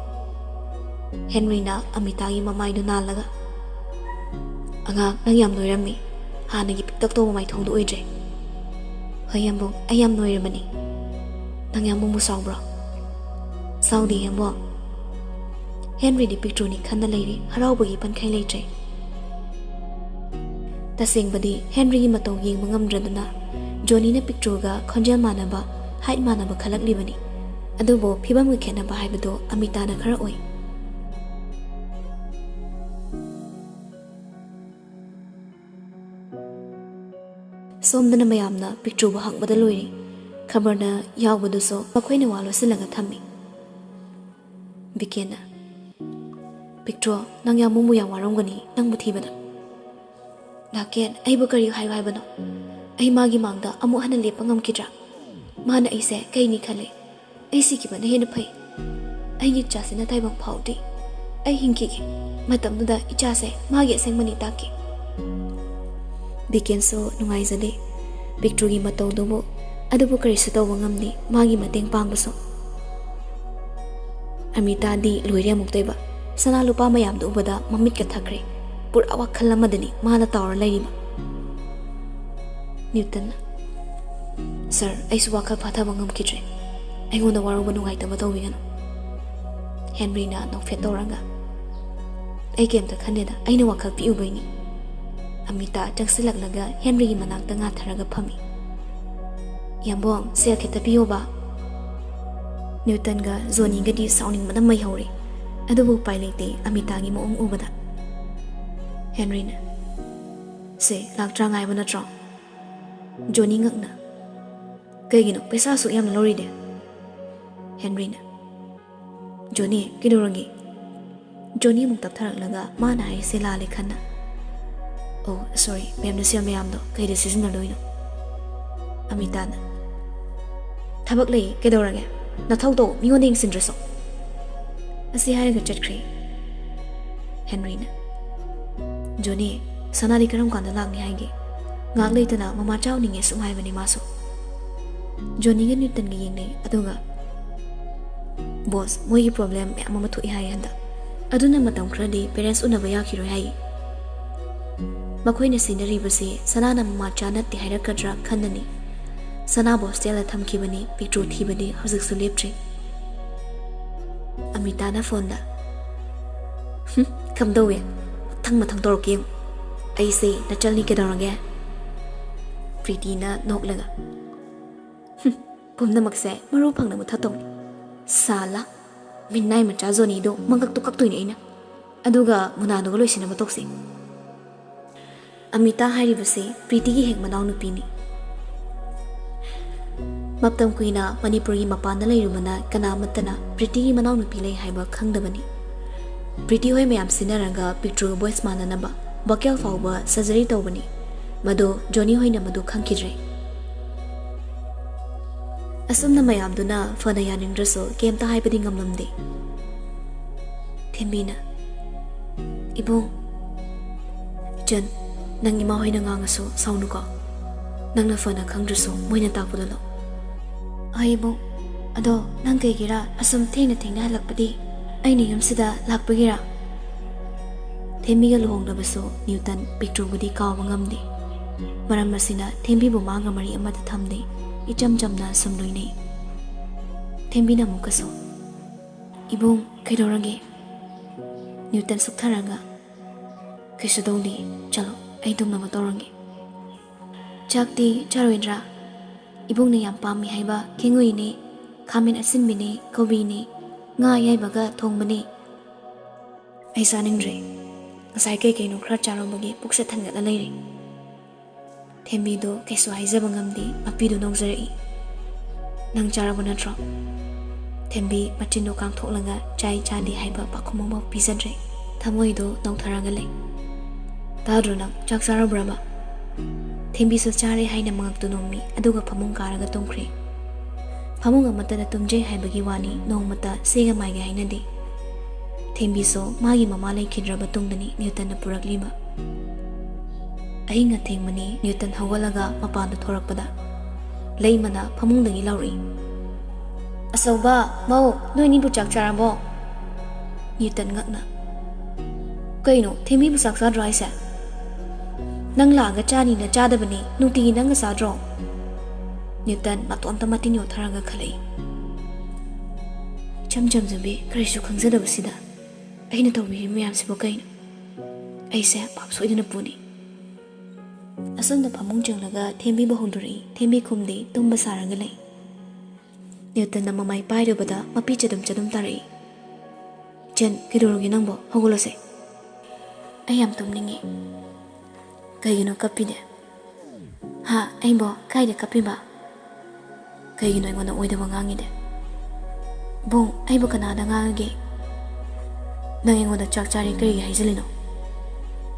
ꯍꯦꯟꯔꯤꯅ ꯑꯃꯤꯇꯥꯒꯤ ꯃꯃꯥꯏꯗꯨ ꯅꯥꯜꯂꯒ, "ꯑꯉꯥꯡ, ꯅꯪ ꯌꯥꯝ ꯅꯣꯏꯔꯝꯃꯤ꯫ ꯍꯥꯟꯅꯒꯤ ꯄꯤꯛꯇꯛ ꯇꯧꯕ ꯃꯥꯏꯊꯣꯡꯗꯨ ꯑꯣꯏꯗ꯭ꯔꯦ꯫" "ꯍꯣꯏ ꯌꯥꯝꯕꯨꯡ, ꯑꯩ ꯌꯥꯝ ꯅꯣꯏꯔꯕꯅꯤ꯫ ꯅꯪ ꯌꯥꯝꯕꯨꯡꯕꯨ ꯁꯥꯎꯕ꯭ꯔꯣ?" "ꯁꯥꯎꯗꯦ ꯌꯥꯝꯕꯨꯡ꯫" ꯍꯦꯟꯔꯤꯗꯤ ꯄꯤꯛꯇ꯭ꯔꯨꯅꯤ ꯈꯟꯅ ꯂꯩꯔꯤ, ꯍꯔꯥꯎꯕꯒꯤ ꯄꯟꯈꯩ ꯂꯩꯇ꯭ꯔꯦ꯫ ꯇꯁꯦꯡꯕꯗꯤ ꯍꯦꯟꯔꯤꯒꯤ ꯃꯇꯧ ꯌꯦꯡꯕ ꯉꯝꯗ꯭ꯔꯗꯨꯅ ꯖꯣꯅꯤꯅ ꯄꯤꯛꯇ꯭ꯔꯨꯒ ꯈꯣꯟꯖꯦꯜ ꯃꯥꯟꯅꯕ, ꯍꯥꯏꯠ ꯃꯥꯟꯅꯕ ꯈꯜꯂꯛꯂꯤꯕꯅꯤ꯫ ꯑꯗꯨꯕꯨ ꯐꯤꯕꯝꯒꯤ ꯈꯦꯠꯅꯕ ꯍꯥꯏꯕꯗꯨ ꯑꯃꯤꯇꯥꯅ ꯈꯔ ꯎꯏ꯫ ꯁꯣꯝꯗꯅ ꯃꯌꯥꯝꯅ ꯄꯤꯛꯇ꯭ꯔꯨꯕꯨ ꯍꯪꯕꯗ ꯂꯣꯏꯔꯦ꯫ ꯈꯕꯔꯗ ꯌꯥꯎꯕꯗꯨꯁꯨ ꯃꯈꯣꯏꯅ ꯋꯥ ꯂꯣꯠꯁꯤꯜꯂꯒ ꯊꯝꯃꯤ꯫ ꯕꯤꯀꯦꯟꯅ, "ꯄꯤꯛꯇ꯭ꯔꯨ, ꯅꯪ ꯌꯥꯝꯕꯨꯡꯕꯨ ꯌꯥꯝ ꯋꯥꯔꯝꯒꯅꯤ, ꯅꯪꯕꯨ ꯊꯤꯕꯗ꯫" "ꯗꯥꯀꯦꯟ, ꯑꯩꯕꯨ ꯀꯔꯤ ꯍꯥꯏꯌꯨ ꯍꯥꯏꯕꯅꯣ? ꯑꯩ ꯃꯥꯒꯤ ꯃꯥꯡꯗ ꯑꯃꯨꯛ ꯍꯟꯅ ꯂꯦꯞꯄ ꯉꯝꯈꯤꯗ꯭ꯔꯥ? ꯃꯥꯅ ꯑꯩꯁꯦ ꯀꯩꯅꯤ ꯈꯜꯂꯦ? ꯑꯩ ꯁꯤꯈꯤꯕꯅ ꯍꯦꯟꯅ ꯐꯩ꯫ ꯑꯩꯒꯤ ꯏꯆꯥꯁꯤꯅ ꯇꯥꯏꯕꯪ ꯐꯥꯎꯗꯤ ꯑꯩ ꯍꯤꯡꯈꯤꯒꯦ꯫ ꯃꯇꯝꯗꯨꯗ ꯏꯆꯥꯁꯦ ꯃꯥꯒꯤ ꯑꯁꯦꯡꯕꯅꯤ ꯇꯥꯛꯀꯦ꯫" ꯕꯤꯀꯦꯟꯁꯨ ꯅꯨꯡꯉꯥꯏꯖꯗꯦ꯫ ꯄꯤꯛꯇ꯭ꯔꯨꯒꯤ ꯃꯇꯧꯗꯨꯕꯨ, ꯑꯗꯨꯕꯨ ꯀꯔꯤꯁꯨ ꯇꯧꯕ ꯉꯝꯗꯦ, ꯃꯥꯒꯤ ꯃꯇꯦꯡ ꯄꯥꯡꯕꯁꯨ꯫ ꯑꯃꯤꯇꯥꯗꯤ ꯂꯣꯏꯔꯦ ꯑꯃꯨꯛꯇꯣꯏꯕ꯫ ꯁꯅꯥ ꯂꯨꯄꯥ ꯃꯌꯥꯝꯗꯨ ꯎꯕꯗ ꯃꯃꯤꯠꯀ ꯊꯛꯈ꯭ꯔꯦ꯫ ꯄꯨꯔꯥ ꯋꯥꯈꯜ ꯑꯃꯗꯅꯤ ꯃꯥꯅ ꯇꯥꯎꯔ ꯂꯩꯔꯤꯕ꯫ ꯅ꯭ꯌꯨꯇꯟꯅ, "ꯁꯥꯔ, ꯑꯩꯁꯨ ꯋꯥꯈꯜ ꯐꯥꯊꯕ ꯉꯝꯈꯤꯗ꯭ꯔꯦ꯫ ꯑꯩꯉꯣꯟꯗ ꯋꯥꯔꯧꯕ ꯅꯨꯡꯉꯥꯏꯇꯕ ꯇꯧꯕꯤꯒꯅꯨ꯫" ꯍꯦꯟꯔꯤꯅ ꯅꯣꯛꯐꯦꯠ ꯇꯧꯔꯒ, "ꯑꯩ ꯀꯩꯝꯇ ꯈꯟꯗꯦꯗ, ꯑꯩꯅ ꯋꯥꯈꯜ ꯄꯤꯛꯎꯕꯩꯅꯤ꯫" ꯑꯃꯤꯇꯥ ꯆꯪꯁꯤꯜꯂꯛꯂꯒ ꯍꯦꯟꯔꯤꯒꯤ ꯃꯅꯥꯛꯇ ꯉꯥꯊꯔꯒ ꯐꯝꯃꯤ꯫ "ꯌꯥꯝꯕꯣꯡ, ꯁꯦꯜ ꯈꯤꯇ ꯄꯤꯌꯣꯕ꯫" ꯅ꯭ꯌꯨꯇꯟꯒ ꯖꯣꯅꯤꯒꯗꯤ ꯁꯥꯎꯅꯤꯡꯕꯅ ꯃꯩ ꯍꯧꯔꯦ꯫ ꯑꯗꯨꯕꯨ ꯎꯄꯥꯏ ꯂꯩꯇꯦ ꯑꯃꯤꯇꯥꯒꯤ ꯃꯑꯣꯡ ꯎꯕꯗ꯫ ꯍꯦꯟꯔꯤꯅ, "ꯁꯦ, ꯂꯥꯛ ꯇꯔꯥꯃꯉꯥ ꯍꯥꯏꯕ ꯅꯠꯇ꯭ꯔꯣ? ꯖꯣꯅꯤ ꯉꯛꯅ, "ꯀꯩꯒꯤꯅꯣ ꯄꯩꯁꯥ ꯑꯁꯨꯛ ꯌꯥꯝꯅ ꯂꯧꯔꯤꯗꯤ?" ꯍꯦꯟꯔꯤꯅ, "ꯖꯣꯅꯤ, ꯀꯩꯗꯧꯔꯒꯦ?" ꯖꯣꯅꯤ ꯑꯃꯨꯛ ꯇꯞꯊꯔꯛꯂꯒ ꯃꯥꯅ ꯍꯥꯏꯔꯤꯁꯦ ꯂꯥꯜꯂꯦ ꯈꯟꯅ, "ꯑꯣ, ꯁꯣꯔꯤ, ꯃꯦꯝꯅ ꯁꯦꯜ ꯃꯌꯥꯝꯗꯣ ꯀꯩꯗ ꯁꯤꯖꯤꯟꯅꯗꯣꯏꯅꯣ?" ꯑꯃꯤꯇꯥꯅ, "ꯊꯕꯛ ꯂꯩ, ꯀꯩꯗꯧꯔꯒꯦ? ꯅꯊꯧ ꯇꯧ, ꯃꯤꯉꯣꯟꯗ ꯌꯦꯡꯁꯤꯟꯗ꯭ꯔꯁꯨ"꯫ ꯑꯁꯤ ꯍꯥꯏꯔꯒ ꯆꯠꯈ꯭ꯔꯦ꯫ ꯍꯦꯟꯔꯤꯅ, "ꯖꯣꯅꯤ, ꯁꯅꯥꯗꯤ ꯀꯔꯝ ꯀꯥꯟꯗ ꯂꯥꯛꯅꯤ ꯍꯥꯏꯒꯦ? ꯉꯥꯏꯍꯥꯛ ꯂꯩꯇꯅ ꯃꯃꯥ ꯆꯥꯎꯅꯤꯡꯉꯦ ꯁꯨꯝ ꯍꯥꯏꯕꯅꯤ ꯃꯥꯁꯨ"꯫ ꯖꯣꯅꯤꯒ ꯅ꯭ꯌꯨꯇꯟꯒ ꯌꯦꯡꯅꯩ, ꯑꯗꯨꯒ, "ꯕꯣꯁ, ꯃꯣꯏꯒꯤ ꯄ꯭ꯔꯣꯕ꯭ꯂꯦꯝ ꯃꯌꯥꯝ ꯑꯃ ꯊꯣꯛꯏ ꯍꯥꯏꯌꯦ ꯍꯟꯗꯛ꯫ ꯑꯗꯨꯅ ꯃꯇꯝ ꯈꯔꯗꯤ ꯄꯦꯔꯦꯟꯁ ꯎꯅꯕ ꯌꯥꯈꯤꯔꯣꯏ ꯍꯥꯏꯌꯦ꯫ ꯃꯈꯣꯏꯅ ꯁꯤꯟꯅꯔꯤꯕꯁꯤ ꯁꯅꯥꯅ ꯃꯃꯥ ꯆꯥ ꯅꯠꯇꯦ ꯍꯥꯏꯔꯛꯀꯗ꯭ꯔꯥ ꯈꯟꯅꯅꯤ꯫ ꯁꯅꯥꯕꯨ ꯍꯣꯁꯇꯦꯜꯗ ꯊꯝꯈꯤꯕꯅꯤ, ꯄꯤꯛꯇ꯭ꯔꯨ ꯊꯤꯕꯗꯤ ꯍꯧꯖꯤꯛꯁꯨ ꯂꯦꯞꯇ꯭ꯔꯤ"꯫ ꯑꯃꯤꯇꯥꯅ ꯐꯣꯟꯗ, "ꯍꯨꯝ, ꯀꯝꯗꯧꯋꯦ? ꯃꯊꯪ ꯃꯊꯪ ꯇꯧꯔꯛꯀꯦ ꯌꯦꯡꯉꯨ꯫ ꯑꯩꯁꯦ ꯅꯆꯜꯅꯤ, ꯀꯩꯗꯧꯔꯒꯦ?" ꯄ꯭ꯔꯤꯇꯤꯅ ꯅꯣꯛꯂꯒ, "ꯍꯨꯝ, ꯄꯨꯝꯅꯃꯛꯁꯦ ꯃꯔꯨ ꯐꯪꯅ ꯃꯨꯊꯠꯇꯧꯅꯤ꯫ ꯁꯥꯂꯥ, ꯃꯤꯅꯥꯏ ꯃꯆꯥ ꯖꯣꯅꯤꯗꯣ ꯃꯉꯛꯇꯣ ꯀꯛꯇꯣꯏꯅꯦ ꯑꯩꯅ꯫ ꯑꯗꯨꯒ ꯃꯨꯅꯥꯗꯨꯒ ꯂꯣꯏꯁꯤꯟꯅꯕ ꯇꯧꯁꯤ"꯫ ꯑꯃꯤꯇꯥ ꯍꯥꯏꯔꯤꯕꯁꯤ ꯄ꯭ꯔꯤꯇꯤꯒꯤ ꯍꯦꯛ ꯃꯅꯥꯎꯅꯨꯄꯤꯅꯤ꯫ ꯃꯇꯝ ꯀꯨꯏꯅ ꯃꯅꯤꯄꯨꯔꯒꯤ ꯃꯄꯥꯟꯗ ꯂꯩꯔꯨꯕꯅ ꯀꯅꯥ ꯑꯃꯠꯇꯅ ꯄ꯭ꯔꯤꯇꯤꯒꯤ ꯃꯅꯥꯎꯅꯨꯄꯤ ꯂꯩ ꯍꯥꯏꯕ ꯈꯪꯗꯕꯅꯤ꯫ ꯄ꯭ꯔꯤꯇꯤ ꯍꯣꯏ ꯃꯌꯥꯝ ꯁꯤꯟꯅꯔꯒ ꯄꯤꯛꯇ꯭ꯔꯨꯒ ꯕꯣꯏꯁ ꯃꯥꯟꯅꯅꯕ ꯚꯣꯀꯦꯜ ꯐꯥꯎꯕ ꯁꯔꯖꯔꯤ ꯇꯧꯕꯅꯤ꯫ ꯃꯗꯨ ꯖꯣꯅꯤ ꯍꯣꯏꯅ ꯃꯗꯨ ꯈꯪꯈꯤꯗ꯭ꯔꯦ꯫ ꯑꯁꯨꯝꯅ ꯃꯌꯥꯝꯗꯨꯅ ꯐꯅ ꯌꯥꯅꯤꯡꯗ꯭ꯔꯁꯨ ꯀꯩꯝꯇ ꯍꯥꯏꯕꯗꯤ ꯉꯝꯂꯝꯗꯦ꯫ ꯊꯦꯝꯕꯤꯅ, "ꯏꯕꯨꯡ, ꯏꯆꯟ, ꯅꯪ ꯏꯃꯥ ꯍꯣꯏꯅ ꯉꯥꯡꯉꯁꯨ ꯁꯥꯎꯅꯨꯀꯣ꯫ ꯅꯪꯅ ꯐꯅ ꯈꯪꯗ꯭ꯔꯁꯨ ꯃꯣꯏꯅ ꯇꯥꯛꯄꯗꯣ ꯂꯧ"꯫ "ꯍꯣꯏ ꯏꯕꯨꯡ, ꯑꯗꯣ ꯅꯪ ꯀꯩꯒꯤꯔꯥ ꯑꯁꯨꯝ ꯊꯦꯡꯅ ꯊꯦꯡꯅ ꯍꯜꯂꯛꯄꯗꯤ? ꯑꯩꯅ ꯌꯨꯝꯁꯤꯗ ꯂꯥꯛꯄꯒꯤꯔꯥ?" ꯊꯦꯝꯕꯤꯒ ꯂꯨꯍꯣꯡꯗꯕꯁꯨ ꯅ꯭ꯌꯨꯇꯟ ꯄꯤꯛꯇ꯭ꯔꯨꯕꯨꯗꯤ ꯀꯥꯎꯕ ꯉꯝꯗꯦ꯫ ꯃꯔꯝ ꯑꯁꯤꯅ ꯊꯦꯝꯕꯤꯕꯨ ꯃꯥꯒ ꯃꯔꯤ ꯑꯃꯠꯇ ꯊꯝꯗꯦ꯫ ꯏꯆꯝ ꯆꯝꯅ ꯁꯨꯝ ꯂꯣꯏꯅꯩ꯫ ꯊꯦꯝꯕꯤꯅ ꯑꯃꯨꯛꯀꯁꯨ, "ꯏꯕꯨꯡ, ꯀꯩꯗꯧꯔꯒꯦ?" ꯅ꯭ꯌꯨꯇꯟ ꯁꯨꯛꯊꯔꯒ, "ꯀꯩꯁꯨ ꯇꯧꯗꯦ, ꯆꯠꯂꯣ, ꯑꯩ ꯇꯨꯝꯅꯕ ꯇꯧꯔꯒꯦ"꯫ "ꯆꯥꯛꯇꯤ ꯆꯥꯔꯣꯏꯗ꯭ꯔꯥ? ꯏꯕꯨꯡꯅ ꯌꯥꯝ ꯄꯥꯝꯃꯤ ꯍꯥꯏꯕ ꯈꯦꯡꯉꯨꯏꯅꯦ"꯫ ꯈꯥꯃꯦꯟ ꯑꯁꯤꯟꯕꯤꯅꯦ, ꯀꯣꯕꯤꯅꯦ, ꯉꯥ ꯑꯌꯥꯏꯕꯒ ꯊꯣꯡꯕꯅꯦ꯫ ꯑꯩ ꯆꯥꯅꯤꯡꯗ꯭ꯔꯦ꯫ ꯉꯁꯥꯏ ꯀꯩ ꯀꯩꯅꯣ ꯈꯔ ꯆꯥꯔꯨꯕꯒꯤ ꯄꯨꯛꯁꯦ ꯊꯟꯒꯠꯂ ꯂꯩꯔꯦ꯫ ꯊꯦꯝꯕꯤꯗꯣ ꯀꯩꯁꯨ ꯍꯥꯏꯖꯕ ꯉꯝꯗꯦ, ꯃꯄꯤꯗꯨ ꯅꯣꯡꯖꯔꯛꯏ꯫ "ꯅꯪ ꯆꯥꯔꯕ ꯅꯠꯇ꯭ꯔꯣ?" ꯊꯦꯝꯕꯤ ꯃꯆꯤꯟꯗꯣ ꯀꯥꯡꯊꯣꯛꯂꯒ ꯆꯥꯏ ꯆꯥꯗꯦ ꯍꯥꯏꯕ ꯄꯥꯈꯨꯝ ꯑꯃꯐꯥꯎ ꯄꯤꯖꯗ꯭ꯔꯦ꯫ ꯊꯃꯣꯏꯗꯣ ꯅꯧꯊꯔꯒ ꯂꯩ꯫ "ꯇꯥꯗ꯭ꯔꯣ ꯅꯪ? ꯆꯥꯛ ꯆꯥꯔꯕ꯭ꯔꯕ?" ꯊꯦꯝꯕꯤꯁꯨ ꯆꯥꯔꯦ ꯍꯥꯏꯅ ꯃꯉꯛꯇꯨ ꯅꯣꯝꯃꯤ, ꯑꯗꯨꯒ ꯐꯃꯨꯡ ꯀꯥꯔꯒ ꯇꯨꯝꯈ꯭ꯔꯦ꯫ ꯐꯃꯨꯡ ꯑꯃꯠꯇꯗ ꯇꯨꯝꯖꯩ ꯍꯥꯏꯕꯒꯤ ꯋꯥꯅꯤ, ꯅꯣꯡꯃꯇ ꯆꯦꯒ ꯃꯥꯏꯒ ꯍꯥꯏꯅꯗꯦ꯫ ꯊꯦꯝꯕꯤꯁꯨ ꯃꯥꯒꯤ ꯃꯃꯥ ꯂꯩꯈꯤꯗ꯭ꯔꯕ ꯇꯨꯡꯗꯅꯤ ꯅ꯭ꯌꯨꯇꯟꯅ ꯄꯨꯔꯛꯂꯤꯕ꯫ ꯑꯍꯤꯡ ꯑꯊꯦꯡꯕꯅꯤ ꯅ꯭ꯌꯨꯇꯟ ꯍꯧꯒꯠꯂꯒ ꯃꯄꯥꯟꯗ ꯊꯣꯔꯛꯄꯗ ꯂꯩꯃꯅ ꯐꯃꯨꯡꯗꯒꯤ ꯂꯥꯎꯔꯛꯏ, "ꯑꯆꯧꯕ, ꯃꯧ, ꯅꯣꯏꯅꯤꯕꯨ ꯆꯥꯛ ꯆꯥꯔꯕꯣ?" ꯅ꯭ꯌꯨꯇꯟ ꯉꯛꯅ, "ꯀꯩꯅꯣ, ꯊꯦꯝꯕꯤꯕꯨ ꯆꯥꯛ ꯆꯥꯗ꯭ꯔꯣ ꯍꯥꯏꯁꯦ? ꯅꯪ ꯂꯥꯛꯑꯒ ꯆꯥꯅꯤꯅ ꯆꯥꯗꯕꯅꯤ, ꯅꯨꯡꯇꯤꯒꯤ ꯅꯪꯒ ꯆꯥꯗ꯭ꯔꯣ?" ꯅ꯭ꯌꯨꯇꯟ ꯃꯇꯣꯟꯇ ꯃꯇꯤꯟ ꯌꯣꯠꯊꯔꯒ ꯈꯜꯂꯛꯏ, "ꯏꯆꯝ ꯆꯝꯖꯕꯤ, ꯀꯔꯤꯁꯨ ꯈꯪꯖꯗꯕꯁꯤꯗ ꯑꯩꯅ ꯇꯧꯕꯤꯔꯤꯕ ꯃꯌꯥꯝꯁꯤꯕꯨ ꯀꯩꯅꯣ? ꯑꯩꯁꯦ ꯄꯥꯞ ꯁꯣꯏꯗꯅ ꯄꯨꯅꯤ꯫" ꯑꯁꯣꯝꯗ ꯐꯃꯨꯡ ꯆꯪꯂꯒ ꯊꯦꯝꯕꯤꯕꯨ ꯍꯧꯗꯣꯔꯛꯏ꯫ ꯊꯦꯝꯕꯤ ꯈꯨꯝꯗꯦ, ꯇꯨꯝꯕ ꯁꯥꯔꯒ ꯂꯩ꯫ ꯅ꯭ꯌꯨꯇꯟꯅ ꯃꯃꯥꯏ ꯄꯥꯏꯔꯨꯕꯗ ꯃꯄꯤ ꯆꯗꯨꯝ ꯆꯗꯨꯝ ꯇꯥꯔꯛꯏ꯫ "ꯏꯆꯟ, ꯀꯩꯗꯧꯔꯒꯦ ꯅꯪꯕꯣ? ꯍꯧꯒꯠꯂꯣꯁꯦ꯫" "ꯑꯩ ꯌꯥꯝ ꯇꯨꯝꯅꯤꯡꯉꯤ꯫" "ꯀꯩꯒꯤꯅꯣ ꯀꯞꯄꯤꯗꯤ?" "ꯍꯥ? ꯑꯩꯕꯣ ꯀꯥꯏꯗ ꯀꯞꯄꯤꯕ? ꯀꯩꯒꯤꯅꯣ ꯑꯩꯉꯣꯟꯗ ꯑꯣꯏꯗꯕ ꯉꯥꯡꯉꯤꯗꯤ?" "ꯕꯨꯡ, ꯑꯩꯕꯨ ꯀꯅꯥꯗ ꯉꯥꯡꯉꯒꯦ? ꯅꯪ ꯑꯩꯉꯣꯟꯗ ꯆꯥꯛ ꯆꯥꯔꯦ ꯀꯔꯤꯒꯤ ꯍꯥꯏꯖꯤꯜꯂꯤꯅꯣ?"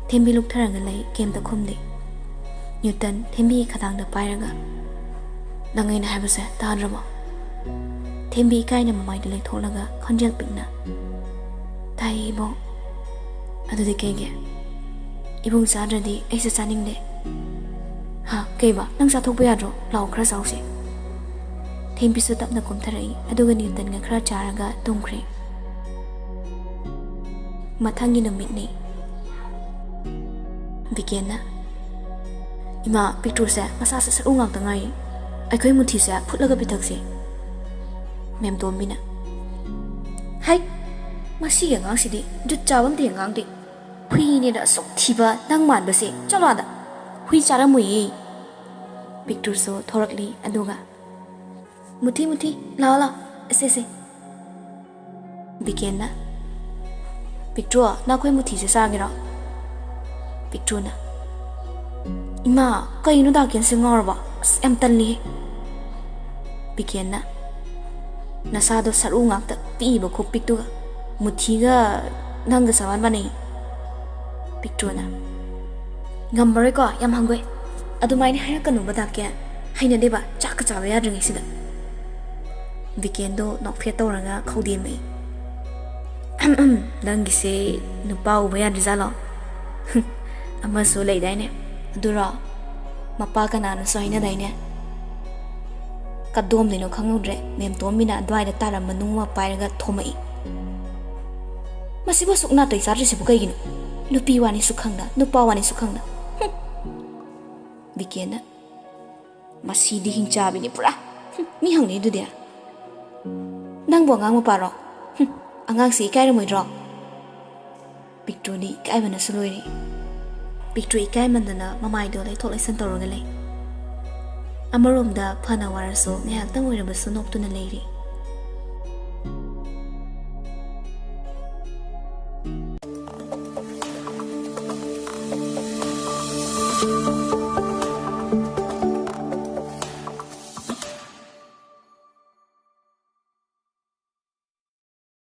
ꯊꯦꯝꯕꯤ ꯂꯨꯛꯊꯔꯒ ꯂꯩ, ꯀꯩꯝꯇ ꯈꯨꯝꯗꯦ꯫ ꯅ꯭ꯌꯨꯇꯟ ꯊꯦꯝꯕꯤꯒꯤ ꯈꯗꯥꯡꯗ ꯄꯥꯏꯔꯒ, "ꯅꯪ ꯑꯩꯅ ꯍꯥꯏꯕꯁꯦ ꯇꯥꯗ꯭ꯔꯕꯣ?" ꯊꯦꯝꯕꯤ ꯏꯀꯥꯏꯅ ꯃꯃꯥꯏꯗ ꯂꯩꯊꯣꯛꯂꯒ ꯈꯣꯟꯖꯦꯜ ꯄꯤꯛꯅ, "ꯇꯥꯏꯌꯦ ꯏꯕꯣꯛ꯫ ꯑꯗꯨꯗꯤ ꯀꯩꯒꯤ? ꯏꯕꯨꯡ ꯆꯥꯗ꯭ꯔꯗꯤ ꯑꯩꯁꯨ ꯆꯥꯅꯤꯡꯗꯦ꯫" "ꯍꯥ? ꯀꯩꯕ? ꯅꯪ ꯆꯥꯊꯣꯛꯄ ꯌꯥꯗ꯭ꯔꯣ? ꯂꯥꯛꯑꯣ, ꯈꯔ ꯆꯥꯎꯁꯦ꯫" ꯊꯦꯝꯕꯤꯁꯨ ꯇꯞꯅ ꯀꯨꯝꯊꯔꯛꯏ, ꯑꯗꯨꯒ ꯅ꯭ꯌꯨꯇꯟꯒ ꯈꯔ ꯆꯥꯔꯒ ꯇꯨꯝꯈ꯭ꯔꯦ꯫ ꯃꯊꯪꯒꯤ ꯅꯨꯃꯤꯠꯅꯤ꯫ ꯕꯤꯀꯦꯟꯅ, "ꯏꯃꯥ, ꯄꯤꯛꯇ꯭ꯔꯨꯁꯦ ꯃꯁꯥꯁꯦ ꯁꯔꯨ ꯉꯥꯛꯇ ꯉꯥꯏꯔꯤ꯫ ꯑꯩꯈꯣꯏ ꯃꯨꯊꯤꯁꯦ ꯐꯨꯠꯂꯒ ꯄꯤꯊꯛꯁꯤ꯫" ꯃꯦꯝꯇꯣꯝꯕꯤꯅ, "ꯍꯩ, ꯃꯁꯤꯒꯤ ꯑꯉꯥꯡꯁꯤꯗꯤ ꯖꯨꯠ ꯆꯥꯕ ꯑꯝꯇ ꯍꯦꯛ ꯉꯥꯡꯗꯦ꯫ ꯍꯨꯏꯅꯦꯅ ꯑꯁꯨꯛ ꯊꯤꯕ ꯅꯪ ꯃꯥꯟꯕꯁꯦ꯫ ꯆꯠꯂꯣ ꯑꯥꯗ꯫ ꯍꯨꯏ ꯆꯥꯔꯝꯃꯣꯏꯌꯦ꯫" ꯄꯤꯛꯇ꯭ꯔꯨꯁꯨ ꯊꯣꯔꯛꯂꯤ, ꯑꯗꯨꯒ, "ꯃꯨꯊꯤ, ꯃꯨꯊꯤ, ꯂꯥꯛꯑꯣ, ꯂꯥꯛꯑꯣ, ꯑꯁꯦ, ꯑꯁꯦ꯫" ꯕꯤꯀꯦꯟꯅ, "ꯄꯤꯛꯇ꯭ꯔꯨ, ꯅꯈꯣꯏ ꯃꯨꯊꯤꯁꯦ ꯆꯥꯒꯦꯔꯣ?" ꯄꯤꯛꯇ꯭ꯔꯨꯅ, "ꯏꯃꯥ, ꯀꯩꯅꯣ ꯗꯥꯀꯦꯟꯁꯦ ꯉꯥꯎꯔꯕꯣ? ꯑꯁ, ꯌꯥꯝ ꯇꯜꯂꯤꯍꯦ꯫" ꯕꯤꯀꯦꯟꯅ, "ꯅꯁꯥꯗꯣ ꯁꯔꯨ ꯉꯥꯛꯇ ꯄꯤꯛꯏꯕ ꯈꯨꯄꯤꯛꯇꯨꯒ ꯃꯨꯊꯤꯒ ꯅꯪꯒ ꯆꯞ ꯃꯥꯟꯅꯩ꯫" ꯄꯤꯛꯇ꯭ꯔꯨꯅ, "ꯉꯝꯃꯔꯣꯏꯀꯣ, ꯌꯥꯝ ꯍꯪꯒꯣꯏ꯫ ꯑꯗꯨꯃꯥꯏꯅ ꯍꯥꯏꯔꯛꯀꯅꯨꯕ ꯗꯥꯀꯦꯟ꯫ ꯍꯩꯅꯗꯦꯕ, ꯆꯥꯛꯀ ꯆꯥꯕ ꯌꯥꯗ꯭ꯔꯤꯉꯩꯁꯤꯗ꯫" ꯕꯤꯀꯦꯟꯗꯣ ꯅꯣꯛꯐꯦꯠ ꯇꯧꯔꯒ ꯈꯧꯗꯦꯝꯃꯛꯏ꯫ "ꯅꯪꯒꯤꯁꯦ ꯅꯨꯄꯥ ꯎꯕ ꯌꯥꯗ꯭ꯔꯤꯖꯥꯠꯂꯣ?" ꯑꯃꯁꯨ ꯂꯩꯗꯥꯏꯅꯦ꯫ "ꯑꯗꯨꯔꯣ? ꯃꯄꯥ ꯀꯅꯥꯅꯣꯁꯨ ꯍꯥꯏꯅꯗꯥꯏꯅꯦ?" ꯀꯗꯣꯝꯗꯩꯅꯣ ꯈꯪꯍꯧꯗ꯭ꯔꯦ, ꯃꯦꯝꯇꯣꯝꯕꯤꯅ ꯑꯗꯨꯋꯥꯏꯗ ꯇꯥꯔꯝꯕ ꯅꯨꯡ ꯑꯃ ꯄꯥꯏꯔꯒ ꯊꯣꯝꯃꯛꯏ꯫ "ꯃꯁꯤꯕꯨ ꯑꯁꯨꯛ ꯅꯥꯇꯩ ꯆꯥꯗ꯭ꯔꯤꯁꯤꯕꯨ ꯀꯩꯒꯤꯅꯣ? ꯅꯨꯄꯤ ꯋꯥꯅꯤꯁꯨ ꯈꯪꯗ, ꯅꯨꯄꯥ ꯋꯥꯅꯤꯁꯨ ꯈꯪꯗ꯫ ꯍꯨꯝ!" ꯕꯤꯀꯦꯟꯅ, "ꯃꯁꯤꯗꯤ ꯍꯤꯡꯆꯥꯕꯤꯅꯤ ꯄꯨꯔꯥ꯫ ꯍꯨꯝ, ꯃꯤ ꯍꯪꯅꯩꯗꯨꯗꯤ꯫ ꯅꯪꯕꯨ ꯑꯉꯥꯡ ꯃꯄꯥꯔꯣ? ꯍꯨꯝ, ꯑꯉꯥꯡꯁꯤ ꯏꯀꯥꯏꯔꯝꯃꯣꯏꯗ꯭ꯔꯣ?" ꯄꯤꯛꯇ꯭ꯔꯨꯗꯤ ꯏꯀꯥꯏꯕꯅꯁꯨ ꯂꯣꯏꯔꯦ꯫ ꯄꯤꯛꯇ꯭ꯔꯨ ꯏꯀꯥꯏꯃꯟꯗꯅ ꯃꯃꯥꯏꯗꯣ ꯂꯩꯊꯣꯛ ꯂꯩꯁꯟ ꯇꯧꯔꯒ ꯂꯩ꯫ ꯑꯃꯔꯣꯝꯗ ꯐꯅ ꯋꯥꯔꯁꯨ ꯉꯥꯏꯍꯥꯛꯇꯪ ꯑꯣꯏꯔꯕꯁꯨ ꯅꯣꯛꯇꯨꯅ ꯂꯩꯔꯤ꯫